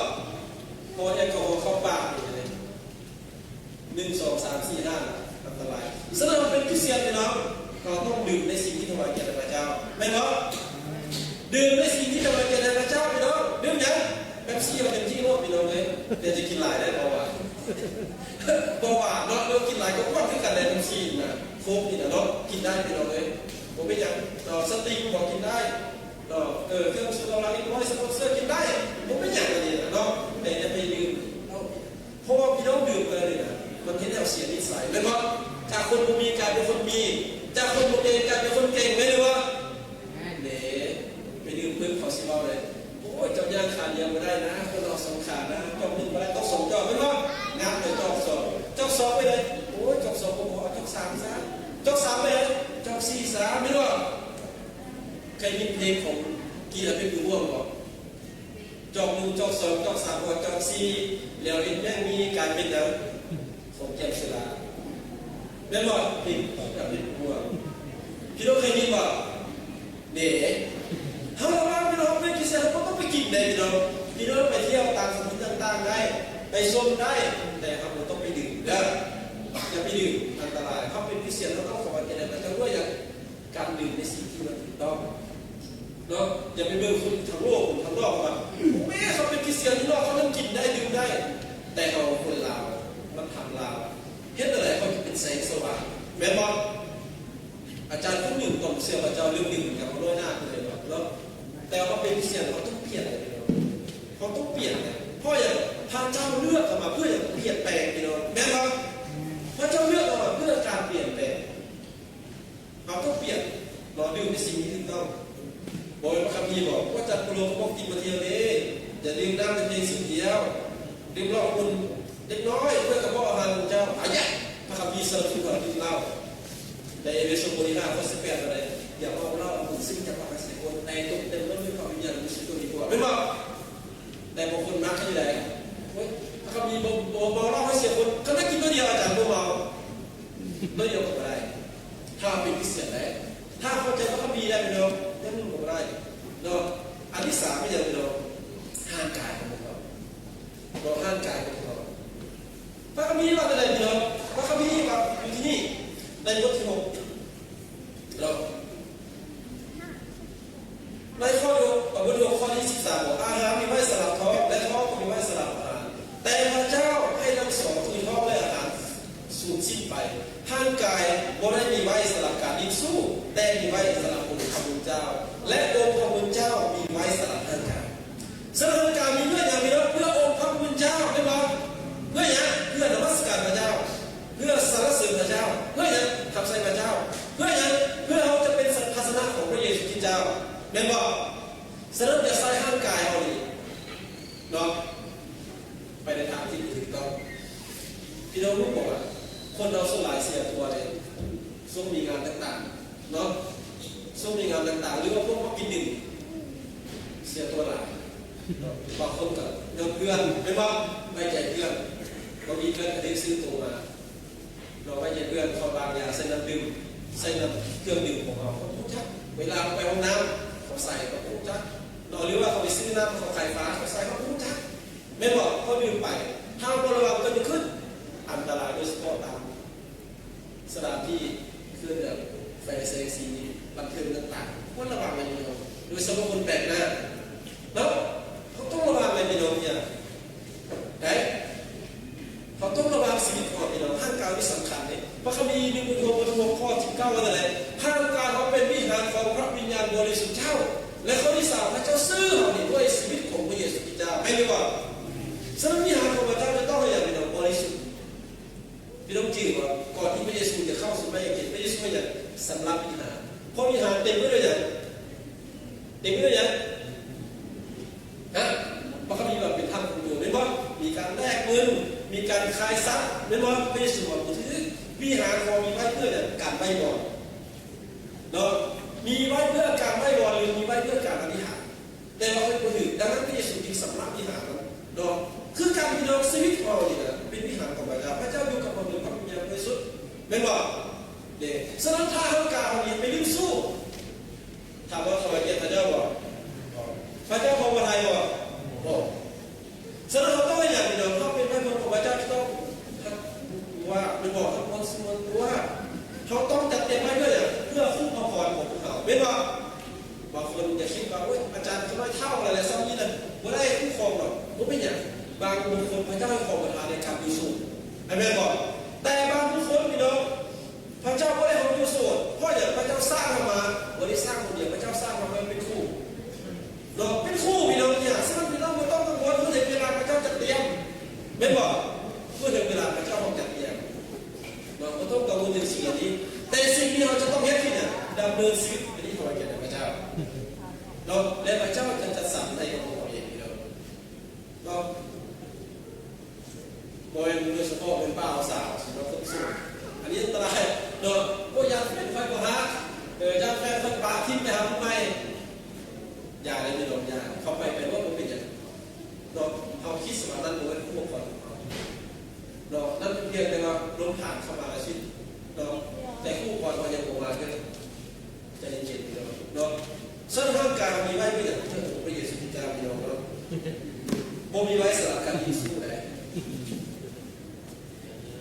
ເພາະແອລກໍຮໍເຂົ້າປາກນີ້ ໜຶ່ງ ສອງ ສາມ ສີ່ ຫ້າ ອັນຕະລາຍ. ສະນັ້ນ ເຮົາເປັນຄຣິສຕຽນ ພີ່ນ້ອງ ເຮົາຕ້ອງດື່ມໃນສິ່ງທີ່ຖວາຍແກ່ພະເຈົ້າ ແມ່ນບໍ່? ດື່ມໃນສິ່ງທີ່ຖວາຍແກ່ພະເຈົ້າ ພີ່ນ້ອງ. ດື່ມຫຍັງ? ເປັບຊີ ເອົາເຕັມທີ່ໂລດ ພີ່ນ້ອງເອີຍ. ແຕ່ຢ່າກິນຫຼາຍໄດ໋ ເບົາຫວານ ເບົາຫວານເນາະ. ເຮົາກິນຫຼາຍກໍອ້ວນຄືກັນແຫຼະ ເປັບຊີນະ ໂຄກນີ້ນະເນາະ ກິນໄດ້ ພີ່ນ້ອງເອີຍ ບໍ່ເປັນຫຍັງເນາະ. ສະຕິງກໍກິນໄດ້ ເນາະ ເອີ ເຄື່ອງຊູດເອົາເລັກນ້ອຍ ສະປອນເຊີກິນໄດ້ ບໍ່ເປັນຫຍັງອັນນີ້ນະເນາະ. ແຕ່ຢ່າໄປດື່ມເຫຼົ້າ ເພາະວ່າພີ່ນ້ອງດື່ມໄປນີ້ນະ ມັນເຮັດໃຫ້ເຮົາເສຍນິໄສ ແມ່ນບໍ່? ສອງໄປເລີຍ ໂອ້ຍ ຈອກສອງບໍ່ພໍ ເອົາຈອກສາມຊະ ຈອກສາມໄປເລີຍ ຈອກສີ່ຊະ ແມ່ນບໍ່? ເຄີຍຍິນເພງຂອງກີລາເປັດບູຮ່ວງບໍ່? ຈອກໜຶ່ງ ຈອກສອງ ຈອກສາມ ພໍຈອກສີ່ ແລ້ວເຮັດຫຍັງມີກາຍເປັນຫຍັງ? ຂອງແກ້ມສຸລາ ແມ່ນບໍ່? ເພງຂອງການເປັນຜົວ ພີ່ນ້ອງເຄີຍໄດ້ຍິນບໍ່? ເດ້ ເຮົາລະວ່າພີ່ນ້ອງເປັນຄຣິສຕຽນ ເຮົາບໍ່ຕ້ອງໄປກິນໄດ້ພີ່ນ້ອງ ພີ່ນ້ອງໄປທ່ຽວຕາມສະຖານທີ່ຕ່າງໆໄດ້ ໄປຊົມໄດ້ ແຕ່ເຮົາບໍ່ຕ້ອງໄປດື່ມເດີ ຢ່າໄປດື່ມ ອັນຕະລາຍ ເຮົາເປັນຄຣິສຕຽນ ເຮົາຕ້ອງເຂົ້າໃຈໃນພະເຈົ້າດ້ວຍ ການດື່ມໃນສິ່ງທີ່ມັນຖືກຕ້ອງເນາະ ຢ່າໄປເບິ່ງຄົນທາງໂລກ ຄົນທາງນອກວ່າ ແມ້ເຂົາເປັນຄຣິສຕຽນຢູ່ນອກ ເຂົາຍັງກິນໄດ້ດື່ມໄດ້ ແຕ່ເຮົາຄົນລາວ ມັນທາງລາວ ເຮັດແນວໃດເຮົາຈະເປັນແສງສະຫວ່າງ ແມ່ນບໍ່? ອາຈານຄົນໜຶ່ງຕ້ອງເຊື່ອພະເຈົ້າເລື່ອງໜຶ່ງກັບເຮົານ້ອຍໜ້າເພິ່ນເນາະ ແຕ່ເຮົາເປັນຄຣິສຕຽນ ເຮົາຕ້ອງປ່ຽນ ເຮົາຕ້ອງປ່ຽນ ເພາະຫຍັງ? ພະເຈົ້າເລືອກເຮົາມາເພື່ອຫຍັງ? ເພື່ອປ່ຽນແປງ ພີ່ນ້ອງ ແມ່ນບໍ່? ພະເຈົ້າເລືອກເຮົາມາເພື່ອການປ່ຽນແປງ ເຮົາຕ້ອງປ່ຽນ ເນາະ ດື່ມໃນສິ່ງທີ່ຖືກຕ້ອງ ບໍ່ແມ່ນພະຄຳພີບອກ ພະເຈົ້າໂປໂລກໍບອກຕິໂມທີເດ້ ຢ່າດື່ມນ້ຳແຕ່ພຽງຊຶ້ງດຽວ ດື່ມເຫຼົ້າອຸ່ນເລັກນ້ອຍ ເພື່ອກະເພາະອາຫານຂອງເຈົ້າ ອາຍະ ພະຄຳພີສະຫຼຸບສຸພາພະກິດລາວ ໃນເອເຟໂຊບົດທີຫ້າ ຂໍ້ສິບແປດ ວ່າໃດ ຢ່າເວົ້າເຫຼົ້າອຸ່ນ ຊຶ່ງຈະພາໃຫ້ເສຍຄົນ ແຕ່ຈົ່ງເຕັມລ້ນດ້ວຍພະວິນຍານບໍລິສຸດຕົວນີ້ກວ່າ ແມ່ນບໍ່? ແຕ່ບາງຄົນມັກເຮັດໃດ ໂອ້ຍ ພະຄຳພີບໍ່ ບໍ່ເວົ້າເຫຼົ້າໃຫ້ເສຍຄົນ ຄັນໄດ້ກິນໜ້ອຍດຽວ ອາຈານບໍ່ເມົາ ໜ້ອຍດຽວກໍບໍ່ໄດ້ ຖ້າເປັນຄຣິສຕຽນໄດ້ ຖ້າເຂົ້າໃຈພະຄຳພີໄດ້ ພີ່ນ້ອງ ຍັງບໍ່ໄດ້ເນາະ ອັນທີສາມແມ່ນຫຍັງ ພີ່ນ້ອງ? ຮ່າງກາຍຂອງພວກເຮົາ ເນາະ ຮ່າງກາຍຂອງພວກເຮົາ ພະຄຳພີວ່າຈັ່ງໃດ ພີ່ນ້ອງ? ພະຄຳພີວ່າຢູ່ທີ່ນີ້ ໃນບົດທີຫົກເນາະ ໃນຂໍ້ ບົດທີຫົກ ຂໍ້ທີສິບສາມ ບອກ ອາຫານມີໄວ້ສຳລັບທ້ອງ ແລະ ທ້ອງກໍມີໄວ້ສຳລັບອາຫານ ແຕ່ພະເຈົ້າໃຫ້ທັງສອງ ຄືທ້ອງ ແລະ ອາຫານ ສູນສິ້ນໄປ. ຮ່າງກາຍບໍ່ໄດ້ມີໄວ້ສຳລັບການລິ້ນຊູ້, ແຕ່ມີໄວ້ສຳລັບອົງພະຜູ້ເປັນເຈົ້າ, ແລະ ອົງພະຜູ້ເປັນເຈົ້າມີໄວ້ສຳລັບຮ່າງກາຍ. ສະນັ້ນ ຮ່າງກາຍມີເພື່ອຫຍັງ? ມີເພື່ອອົງພະຜູ້ເປັນເຈົ້າ, ແມ່ນບໍ່? ເພື່ອຫຍັງ? ເພື່ອນະມັດສະການພະເຈົ້າ, ເພື່ອສັນລະເສີນພະເຈົ້າ. ເພື່ອຫຍັງ? ຮັບໃຊ້ພະເຈົ້າ. ເພື່ອຫຍັງ? ເພື່ອເຮົາຈະເປັນພາຊະນະຂອງພະເຢຊູຄຣິສເຈົ້າ, ແມ່ນບໍ່? ສະນັ້ນ ຢ່າໃຊ້ຮ່າງກາຍເຮົານີ້ເນາະ ໄປໃນທາງທີ່ບໍ່ຖືກຕ້ອງ. ພີ່ນ້ອງຮູ້ບໍ່ວ່າ ຄົນເຮົາສ່ວນຫຼາຍເສຍຕົວເດ້ ຊ່ວງມີງານຕ່າງໆເນາະ ຊ່ວງມີງານຕ່າງໆ ຫຼືວ່າພວກມາກິນດື່ມເສຍຕົວຫຼາຍເນາະ. ບາງຄົນກໍຍ້ອນເພື່ອນ ແມ່ນບໍ່? ໄວ້ໃຈເພື່ອນ ບໍ່ມີເພື່ອນກໍໄດ້ຊື້ໂຕມາ ເນາະ ໄວ້ໃຈເພື່ອນ ເຂົາວາງຢາໃສ່ນ້ຳດື່ມ ໃສ່ນ້ຳເຄື່ອງດື່ມຂອງເຮົາ ເຂົາຮູ້ຈັກ. ເວລາເຮົາໄປຫ້ອງນ້ຳ ເຂົາໃສ່ ເຂົາຮູ້ຈັກເນາະ ຫຼືວ່າເຂົາໄປຊື້ນ້ຳ ເຂົາຂາຍຝາ ເຂົາໃສ່ ເຂົາຮູ້ຈັກ ແມ່ນບໍ່? ເຂົາດື່ມໄປ ຖ້າເຮົາບໍ່ລະວັງເກີດຫຍັງຂຶ້ນ ອັນຕະລາຍ ໂດຍສະເພາະຕາມສະຖານທີ່ ຄືແບບໄຟແສງສີ ບັນເທີງຕ່າງໆ ຄວນລະວັງໃນເມືອງ ໂດຍສະເພາະຄົນແປກໜ້າເນາະ ເຮົາຕ້ອງລະວັງໃນພີ່ນ້ອງເອີຍ. ໄດ້ ເຮົາຕ້ອງລະວັງຊີວິດຂອງເຮົາ ພີ່ນ້ອງ. ຮ່າງກາຍນີ້ສຳຄັນເດ້. ພະຄຳພີ ໜຶ່ງ ໂກຣິນໂທ ບົດທີຫົກ ຂໍ້ທີເກົ້າ ວ່າຈັ່ງໃດ? ຮ່າງກາຍເຮົາເປັນວິຫານຂອງພະວິນຍານບໍລິສຸດເຈົ້າ ແລະ ຂໍ້ທີສາມ ພະເຈົ້າຊື້ເຮົານີ້ດ້ວຍຊີວິດຂອງພະເຢຊູຄຣິສເຈົ້າ. ແມ່ນຫຼືບໍ່? ສະນັ້ນ ວິຫານຂອງພະເຈົ້າຈະຕ້ອງເປັນຫຍັງ ພີ່ນ້ອງ? ບໍລິສຸດ. ພີ່ນ້ອງຈື່ບໍ່? ກ່ອນທີ່ພະເຢຊູຈະເຂົ້າສູ່ໄມຍາເກັດ ພະເຢຊູເຮັດຫຍັງ? ສຳລະວິຫານ. ເພາະວິຫານເຕັມໄປດ້ວຍຫຍັງ? ເຕັມໄປດ້ວຍຫຍັງ? ຮະ? ພະຄຳພີວ່າເປັນຖ້ຳຂອງໂຈນ ແມ່ນບໍ່? ມີການແລກເງິນ ມີການຂາຍສັດ ແມ່ນບໍ່? ພະເຢຊູວ່າບໍ່ຖືກ. ວິຫານເຮົາມີໄວ້ເພື່ອຫຍັງ? ການໄວ້ວອນເນາະ ມີໄວ້ເພື່ອການໄວ້ວອນ ຫຼື ມີໄວ້ເພື່ອການອະທິຖານ ແຕ່ວ່າເຮົາເຮັດບໍ່ຖືກ. ດັ່ງນັ້ນ ພະເຢຊູຈຶ່ງສຳລະວິຫານເນາະ. ຄືກັນ ພີ່ນ້ອງ ຊີວິດເຮົານີ້ນະ ເປັນວິຫານຂອງພະເຈົ້າ. ພະເຈົ້າຢູ່ກັບເຮົາໂດຍພະວິນຍານບໍລິສຸດ ແມ່ນບໍ່? ເດ້. ສະນັ້ນ ຖ້າເຮົາກາເຮົານີ້ໄປຫຼິ້ນຊູ້ ຖາມວ່າເຂົາໃຫ້ກຽດພະເຈົ້າບໍ່? ບໍ່. ພະເຈົ້າເຂົາບໍ່ໄດ້ບໍ່? ບໍ່. ສະນັ້ນ ເຮົາຕ້ອງເຮັດຫຍັງ ພີ່ນ້ອງ? ເຮົາເປັນໄພບຸນຂອງພະເຈົ້າ ທີ່ຕ້ອງຮັກຕົວ ແມ່ນບໍ່? ຮັກຄວາມສະຫງວນຕົວ. ເຮົາຕ້ອງຈັດເຕັມໄວ້ເພື່ອຫຍັງ? ເພື່ອຄຸ້ມພະພອນຂອງພວກເຮົາ ແມ່ນບໍ່? ບາງຄົນຈະຄິດວ່າ ໂອ້ຍ ອາຈານ ຂ້ານ້ອຍເຖົ້າແລ້ວ ແຫຼະ ສ່ຳນີ້ນະ ບໍ່ໄດ້ຄຸ້ມຄອງດອກ. ບໍ່ເປັນຫຍັງ. ບາງບຸກຄົນ ພະເຈົ້າໃຫ້ຄວາມປາຖະໜາໃນການຢູ່ສູງ ອາເມນບໍ່? ແຕ່ບາງບຸກຄົນ ພີ່ນ້ອງ ພະເຈົ້າບໍ່ໄດ້ເຮົາຢູ່ໂສດ. ເພາະຫຍັງ? ພະເຈົ້າສ້າງເຮົາມາ ບໍ່ໄດ້ສ້າງຄົນດຽວ, ພະເຈົ້າສ້າງເຮົາມາເປັນຄູ່ເນາະ, ເປັນຄູ່ພີ່ນ້ອງ. ເອີຍ ສະນັ້ນພີ່ນ້ອງບໍ່ຕ້ອງກັງວົນ ເມື່ອເຖິງເວລາພະເຈົ້າຈັດຕຽມ, ແມ່ນບໍ່? ເມື່ອເຖິງເວລາພະເຈົ້າຕ້ອງຈັດຕຽມເນາະ, ບໍ່ຕ້ອງກັງວົນເລື່ອງສິ່ງເຫຼົ່ານີ້. ແຕ່ສິ່ງທີ່ເຮົາຈະຕ້ອງເຮັດຄືຫຍັງ? ດຳເນີນຊີວິດໃຫ້ເຂົ້າໃກ້ພະເຈົ້າເນາະ, ແລະ ພະເຈົ້າຈະຈັດສັນໃຫ້ກັບພວກເຮົາເອງພີ່ນ້ອງ. ເນາະ. ບໍ່ແມ່ນໂດຍສະເພາະແມ່ນບ່າວສາວ ສຳລັບຄົນໂສດ ອັນນີ້ອັນຕະລາຍເນາະ. ໂອ້ ຢ້ານແຟນຂ້ອຍບໍ່ຮັກ ເອີ ຢ້ານແຟນຂ້ອຍປະຖິ້ມໄປຫາຜູ້ໃໝ່. ຢ່າເລີຍພີ່ນ້ອງ ຢ່າ. ເຂົ້າໄປ ໄປໂລດ ບໍ່ເປັນຫຍັງເນາະ. ເຮົາຄິດສະວ່ານັ້ນບໍ່ແມ່ນຄູ່ຄອນຂອງເຮົາເນາະ. ນັ້ນເປັນພຽງແຕ່ວ່າລົມຜ່ານເຂົ້າມາແລ້ວຊິເນາະ. ແຕ່ຄູ່ຄອນເຮົາຍັງບໍ່ມາເທື່ອ. ໃຈເຢັນໆ ພີ່ນ້ອງເນາະ. ສະນັ້ນ ຮ່າງກາຍເຮົາມີໄວ້ເພື່ອຫຍັງ? ເພື່ອອົງພະເຢຊູຄຣິດເຈົ້າ ພີ່ນ້ອງເນາະ. ບໍ່ມີໄວ້ສຳລັບການຫຼິ້ນຊູ້ໃດ.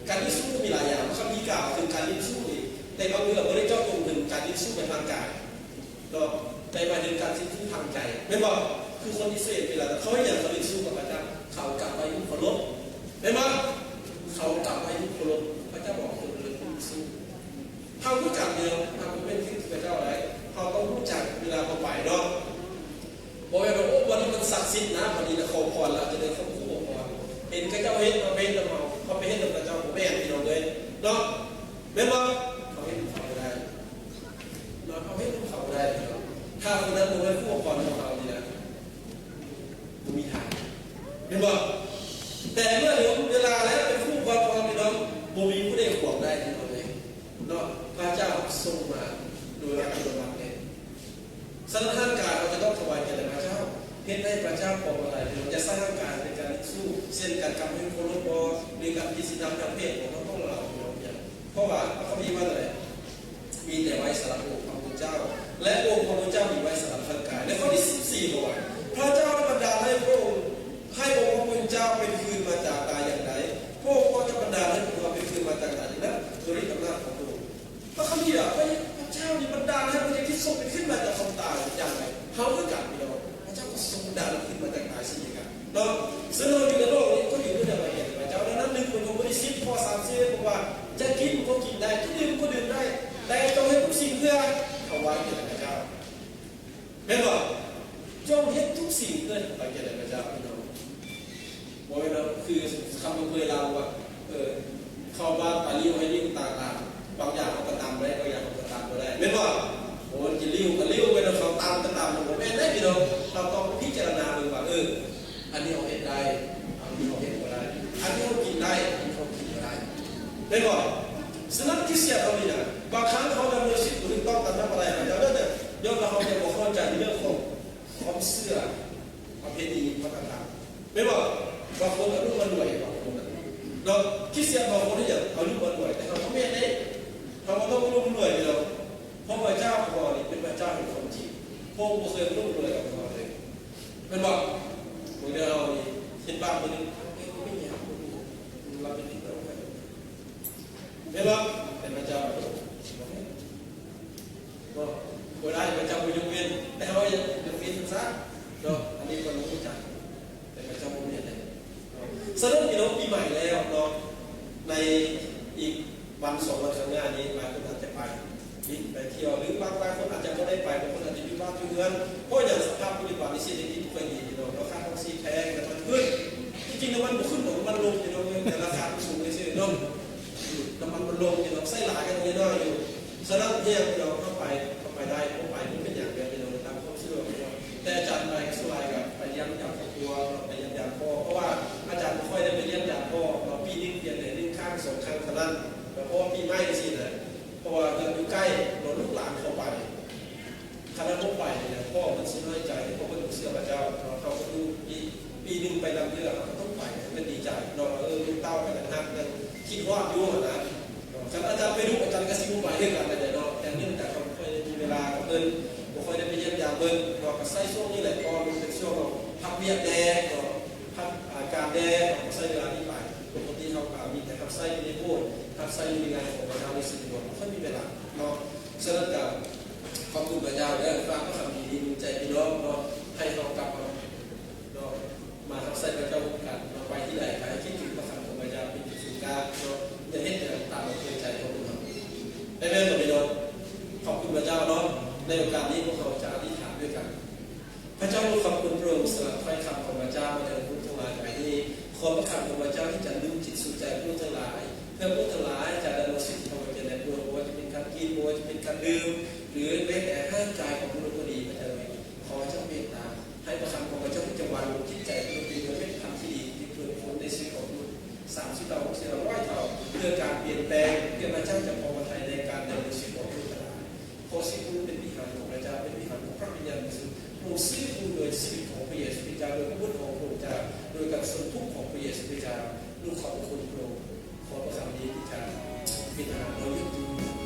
ການຫຼິ້ນຊູ້ມີຫຼາຍຢ່າງ ພະຄຳພີກ່າວເຖິງການຫຼິ້ນຊູ້ນີ້ ແຕ່ບາງເທື່ອບໍ່ໄດ້ເຈາະຈົງເຖິງການຫຼິ້ນຊູ້ແບບທາງກາຍເນາະ ແຕ່ໝາຍເຖິງການຫຼິ້ນຊູ້ທາງໃຈ ແມ່ນບໍ່? ຄືຄົນອິດສະຣາເອນເວລາເຂົາເຮັດຫຍັງ? ເຂົາຫຼິ້ນຊູ້ກັບພະເຈົ້າ ເຂົາກາບໄຫວ້ຮູບເຄົາລົບ ແມ່ນບໍ່? ເຂົາກາບໄຫວ້ຮູບເຄົາລົບ ພະເຈົ້າບອກເຂົາເລີຍເປັນຊູ້. ເຮົາຮູ້ຈັກເດີ ເຮົາບໍ່ແມ່ນຄືເຂົາເຈົ້າໃດ ເຮົາຕ້ອງຮູ້ຈັກເວລາເຮົາໄປເນາະ. ບໍ່ແມ່ນວ່າ ໂອ້ ວັນນີ້ມັນສັກສິດນະ ວັນນີ້ນະ ຂໍພອນລະ ຈະໄດ້ຄຳຄູຂໍພອນ. ເຫັນເຂົາເຈົ້າເຮັດ ເຮົາໄປເຮັດນຳເຂົາ ເຮົາໄປເຮັດນຳເຂົາເຈົ້າ ບໍ່ແມ່ນ ພີ່ນ້ອງເອີຍເນາະ. ແມ່ນບໍ່? ເຮົາເຮັດນຳເຂົາບໍ່ໄດ້ເນາະ ເຮົາເຮັດນຳເຂົາບໍ່ໄດ້ເນາະ. ຖ້າຄົນນັ້ນບໍ່ແມ່ນຄູຂໍພອນຂອງເຮົານີ້ນະ ບໍ່ມີທາງ ແມ່ນບໍ່? ແຕ່ເມື່ອເຖິງເວລາແລ້ວ ເປັນຄູ່ຄອນຂອງເຮົາ ພີ່ນ້ອງ ບໍ່ມີຜູ້ໃດຂວາງໄດ້ ພີ່ນ້ອງເອີຍເນາະ. ພະເຈົ້າສົ່ງມາໂດຍອັດຕະໂນມັດເອງ. ສະນັ້ນ ຮ່າງກາຍເຮົາຈະຕ້ອງຖວາຍແກ່ພະເຈົ້າ ເຮັດໃຫ້ພະເຈົ້າພໍພະໄທ. ພີ່ນ້ອງ ຢ່າໃຊ້ຮ່າງກາຍໃນການສູ້ ເຊັ່ນ ການກຳໃຫ້ເຄົາລົບບໍ່ ຫຼື ການຜິດສິນທຳທາງເພດຂອງເຮົາ ຕ້ອງລະວັງ ພີ່ນ້ອງ. ເພາະວ່າພະຄຳພີວ່າຈັ່ງໃດ? ມີແຕ່ໄວ້ສຳລັບອົງພະຜູ້ເຈົ້າ ແລະ ອົງພະຜູ້ເຈົ້າມີໄວ້ສຳລັບຮ່າງກາຍ. ໃນຂໍ້ທີສິບສີ່ ບອກວ່າ ພະເຈົ້າບັນດານໃຫ້ພະອົງ ໃຫ້ອົງພະຜູ້ເຈົ້າເປັນຄືນມາຈາກຕາຍຢ່າງໃດ ພະອົງກໍຈະບັນດານໃຫ້ພວກເຮົາເປັນຄືນມາຈາກຕາຍຢ່າງນັ້ນ ໂດຍລິດອຳນາດຂອງພະອົງ. ພະຄຳພີວ່າ ພະເຈົ້ານີ້ບັນດານໃຫ້ພະເຢຊູຄຣິດຊົງເປັນຂຶ້ນມາຈາກຄວາມຕາຍຢ່າງໃດ ເຮົາຄືກັນ ພີ່ນ້ອງ. ພະເຈົ້າກໍຊົງບັນດານຂຶ້ນມາຈາກຕາຍເຊັ່ນດຽວກັນເນາະ. ສະນັ້ນ ເຮົາຢູ່ໃນໂລກນີ້ ກໍຢູ່ເພື່ອໄປເຫັນພະເຈົ້າ. ດັ່ງນັ້ນ ໜຶ່ງໂຄລິນໂທ ບົດທີສິບ ຂໍ້ສາມສິບເອັດ ບອກວ່າ ຈະກິນກໍກິນໄດ້ ຈະດື່ມກໍດື່ມໄດ້ ແຕ່ຈົ່ງເຮັດທຸກສິ່ງເພື່ອຖວາຍແກ່ພະເຈົ້າ. ແມ່ນບໍ່? ຈົ່ງເຮັດທຸກສິ່ງເພື່ອຖວາຍແກ່ແດ່ພະເຈົ້າ ພີ່ນ້ອງ. ບໍ່ແມ່ນວ່າ ຄືຄຳເຄີຍລາວວ່າ ເອີ ເຂົ້າມາຕາລິ້ວໃຫ້ລິ້ວຕາຕາມ. ບາງຢ່າງເຮົາກໍຕຳໄດ້ ບາງຢ່າງເຮົາກໍຕຳບໍ່ໄດ້ ແມ່ນບໍ່? ໂອ້ ມັນຈະລິ້ວກໍລິ້ວ ແມ່ນເຮົາຕຳກໍຕຳ ບໍ່ແມ່ນເດ້ ພີ່ນ້ອງ. ເຮົາຕ້ອງພິຈາລະນາເບິ່ງວ່າ ເອີ ອັນນີ້ເຮົາເຮັດໄດ້ ອັນນີ້ເຮົາເຮັດບໍ່ໄດ້ ອັນນີ້ເຮົາກິນໄດ້ ອັນນີ້ເຮົາກິນບໍ່ໄດ້ ແມ່ນບໍ່? ສະນັ້ນ ຄຣິສຕຽນເຮົານີ້ນະ ບາງຄັ້ງເຮົາດຳເນີນຊີວິດບໍ່ຖືກຕ້ອງຕາມນຳພະໄທພະເຈົ້າເດີ ຍ້ອນວ່າເຮົາຍັງບໍ່ເຂົ້າໃຈໃນເລື່ອງຂອງຄວາມເຊື່ອ ປະເພນີວັດທະນະທຳ ແມ່ນບໍ່? ບາງຄົນອະລຸມະລວຍ ບາງຄົນນະເນາະ ຄຣິສຕຽນບາງຄົນເຮັດຫຍັງ ອະລຸມະລວຍ ແຕ່ເຮົາບໍ່ແມ່ນເດ້ ເຮົາບໍ່ຕ້ອງອະລຸມະລວຍເນາະ. ເພາະພະເຈົ້າຂອງເຮົານີ້ເປັນພະເຈົ້າແຫ່ງຄວາມຈິງ ພະອົງບໍ່ເຄີຍອະລຸມະລວຍກັບພວກເຮົາເລີຍ ແມ່ນບໍ່? ບາງເທື່ອເຮົານີ້ເຮັດບາບມື້ໜຶ່ງ ເອີ ເປັນຫຍັງ ລາວເປັນຜິດແລ້ວ ແມ່ນບໍ່? ແຕ່ພະເຈົ້າບໍ່ ບໍ່ໄດ້ ພະເຈົ້າບໍ່ຍົກເວັ້ນ ແຕ່ເຮົາຍັງເປັນຊະເນາະ. ອັນນີ້ຄວນຮູ້ຈັກ ແຕ່ພະເຈົ້າບໍ່ແມ່ນເດ້ເນາະ. ສະນັ້ນ ພີ່ນ້ອງ ປີໃໝ່ແລ້ວເນາະ ໃນອີກວັນສອງວັນຂ້າງໜ້ານີ້ ຫຼາຍຄົນອາດຈະໄປກິນໄປທ່ຽວ ຫຼື ບາງ ບາງຄົນອາດຈະບໍ່ໄດ້ໄປ ບາງຄົນອາດຈະຢູ່ບ້ານຢູ່ເຮືອນ. ເພາະຫຍັງ? ສະພາບປັດຈຸບັນນີ້ເສດຖະກິດບໍ່ຄ່ອຍດີ ພີ່ນ້ອງເນາະ ຄ່າຄອງຊີບແພງ ນ້ຳມັນຂຶ້ນ ທີ່ຈິງນ້ຳມັນບໍ່ຂຶ້ນດອກ ນ້ຳມັນລົງ ພີ່ນ້ອງເອີຍ ແຕ່ລາຄາມັນສູງຊື່ໆເນາະ. ນ້ຳມັນມັນລົງ ພີ່ນ້ອງ ໃຊ້ຫຼາຍກັນໜ້ອຍໆຢູ່. ສະນັ້ນ ເຮັດຫຍັງ ພີ່ນ້ອງ ເຮົາໄປ ເຮົາໄປໄດ້ ບໍ່ໄປບໍ່ເປັນຫຍັງເດ້ ພີ່ນ້ອງ ຕາມຄວາມສະດວກ ພີ່ນ້ອງ. ແຕ່ອາຈານໄປສ່ວນຫຼາຍກໍໄປຢ້ຽມຢາມຄອບຄົວເນາະ ໄປຢ້ຽມຢາມພໍ່ ເພາະວ່າອາຈານບໍ່ຄ່ອຍໄດ້ໄປຢ້ຽມຢາມພໍ່ເນາະ ປີໜຶ່ງພຽງແຕ່ໜຶ່ງຄັ້ງສອງຄັ້ງເທົ່ານັ້ນ ແລ້ວພໍປີໃໝ່ຈັ່ງຊີ້ນະ ເພາະວ່າເຮືອນຢູ່ໃກ້ເນາະ ລູກຫຼານເຂົ້າໄປ ຄັນເຮົາບໍ່ໄປນີ້ນະ ພໍ່ເພິ່ນຊິນ້ອຍໃຈ ເພາະເພິ່ນບໍ່ເຊື່ອພະເຈົ້າເນາະ. ເຮົາກໍຢູ່ປີ ປີໜຶ່ງໄປນຳເທື່ອ ເຮົາກໍຕ້ອງໄປ ເພິ່ນດີໃຈເນາະ ເອີ ລູກເຕົ້າກໍຍັງຮັກ ຍັງຄິດຮອດຢູ່ຫັ້ນນະ. ຄັນອາຈານໄປດຸ ອາຈານກໍຊິບໍ່ໄປຄືກັນແຫຼະເນາະ ແຕ່ເນື່ອງຈາກເຮົາບໍ່ຄ່ອຍໄດ້ມີເວລາກັບເພິ່ນ ບໍ່ຄ່ອຍໄດ້ໄປຢ້ຽມຢາມເພິ່ນເນາະ ກໍໃຊ້ຊ່ວງນີ້ແຫຼະ ເພາະວ່າມັນເປັນຊ່ວງເຮົາພັກວຽກແດ່ເນາະ ພັກ ອາ ການແດ່ ເຮົາກໍໃຊ້ເວລານີ້ໄປ. ປົກກະຕິເຮົາກໍມີແຕ່ຮັບໃຊ້ຢູ່ໃນໂບດ ຮັບໃຊ້ຢູ່ໃນງານຂອງພະເຈົ້າ ໃນສິດດວງ ບໍ່ຄ່ອຍມີເວລາເນາະ. ສະນັ້ນກໍຂອບຄຸນພະເຈົ້າເດີ ຝາກພະຄຳດີໆໃນໃຈພີ່ນ້ອງເນາະ ໃຫ້ເຮົາກັບມາເນາະ ມາຮັບໃຊ້ພະເຈົ້າຮ່ວມກັນ ມາໄປທີ່ໃດກໍໃຫ້ຄິດເຖິງພະຄຳຂອງພະເຈົ້າເປັນຈຸດສູນກາງເນາະ ຢ່າເຮັດຫຍັງຕາມອຳເພີໃຈຂອງພວກເຮົາ. ອາເມນບໍ່ພີ່ນ້ອງ? ຂອບຄຸນພະເຈົ້າເນາະ. ໃນໂອກາດນີ້ພວກເຮົາຈະອະທິຖານດ້ວຍກັນ. ພະເຈົ້າ ລູກຂອບຄຸນພະອົງສຳລັບຖ້ອຍຄຳຂອງພະເຈົ້າມາຍັງລູກທັງຫຼາຍໃນມື້ນີ້. ຂໍພະຄຳຂອງພະເຈົ້າທີ່ຈະດຶງຈິດສຸດໃຈຂອງລູກທັງຫຼາຍ ເພື່ອລູກທັງຫຼາຍຈະດຳລົງຊີວິດເຂົ້າໄປໃນບວນ ບໍ່ວ່າຈະເປັນການກິນ ບໍ່ວ່າຈະເປັນການດື່ມ ຫຼື ແມ້ແຕ່ຮ່າງກາຍຂອງມະນຸດກໍດີ ພະເຈົ້າເອີຍ. ຂໍພະເຈົ້າເມດຕາ ໃຫ້ພະຄຳຂອງພະເຈົ້າຈະວາງລົງຈິດໃຈຂອງລູກເປັນເມລັດພັນທີ່ດີ ທີ່ເປັນຜົນໃນຊີວິດຂອງລູກ ສາມສິບ ໂດຍຊີວິດຂອງພະເຢຊູຄຣິສຕະເຈົ້າ, ໂດຍພະຄຸນຂອງພະອົງເຈົ້າ, ໂດຍການຊົງທຸກຂອງພະເຢຊູຄຣິສຕະເຈົ້າ. ລູກຂອບພະຄຸນພະອົງ, ຂໍພະຄຳດີທີ່ເຈົ້າເມດຕາເຮົາຢູ່.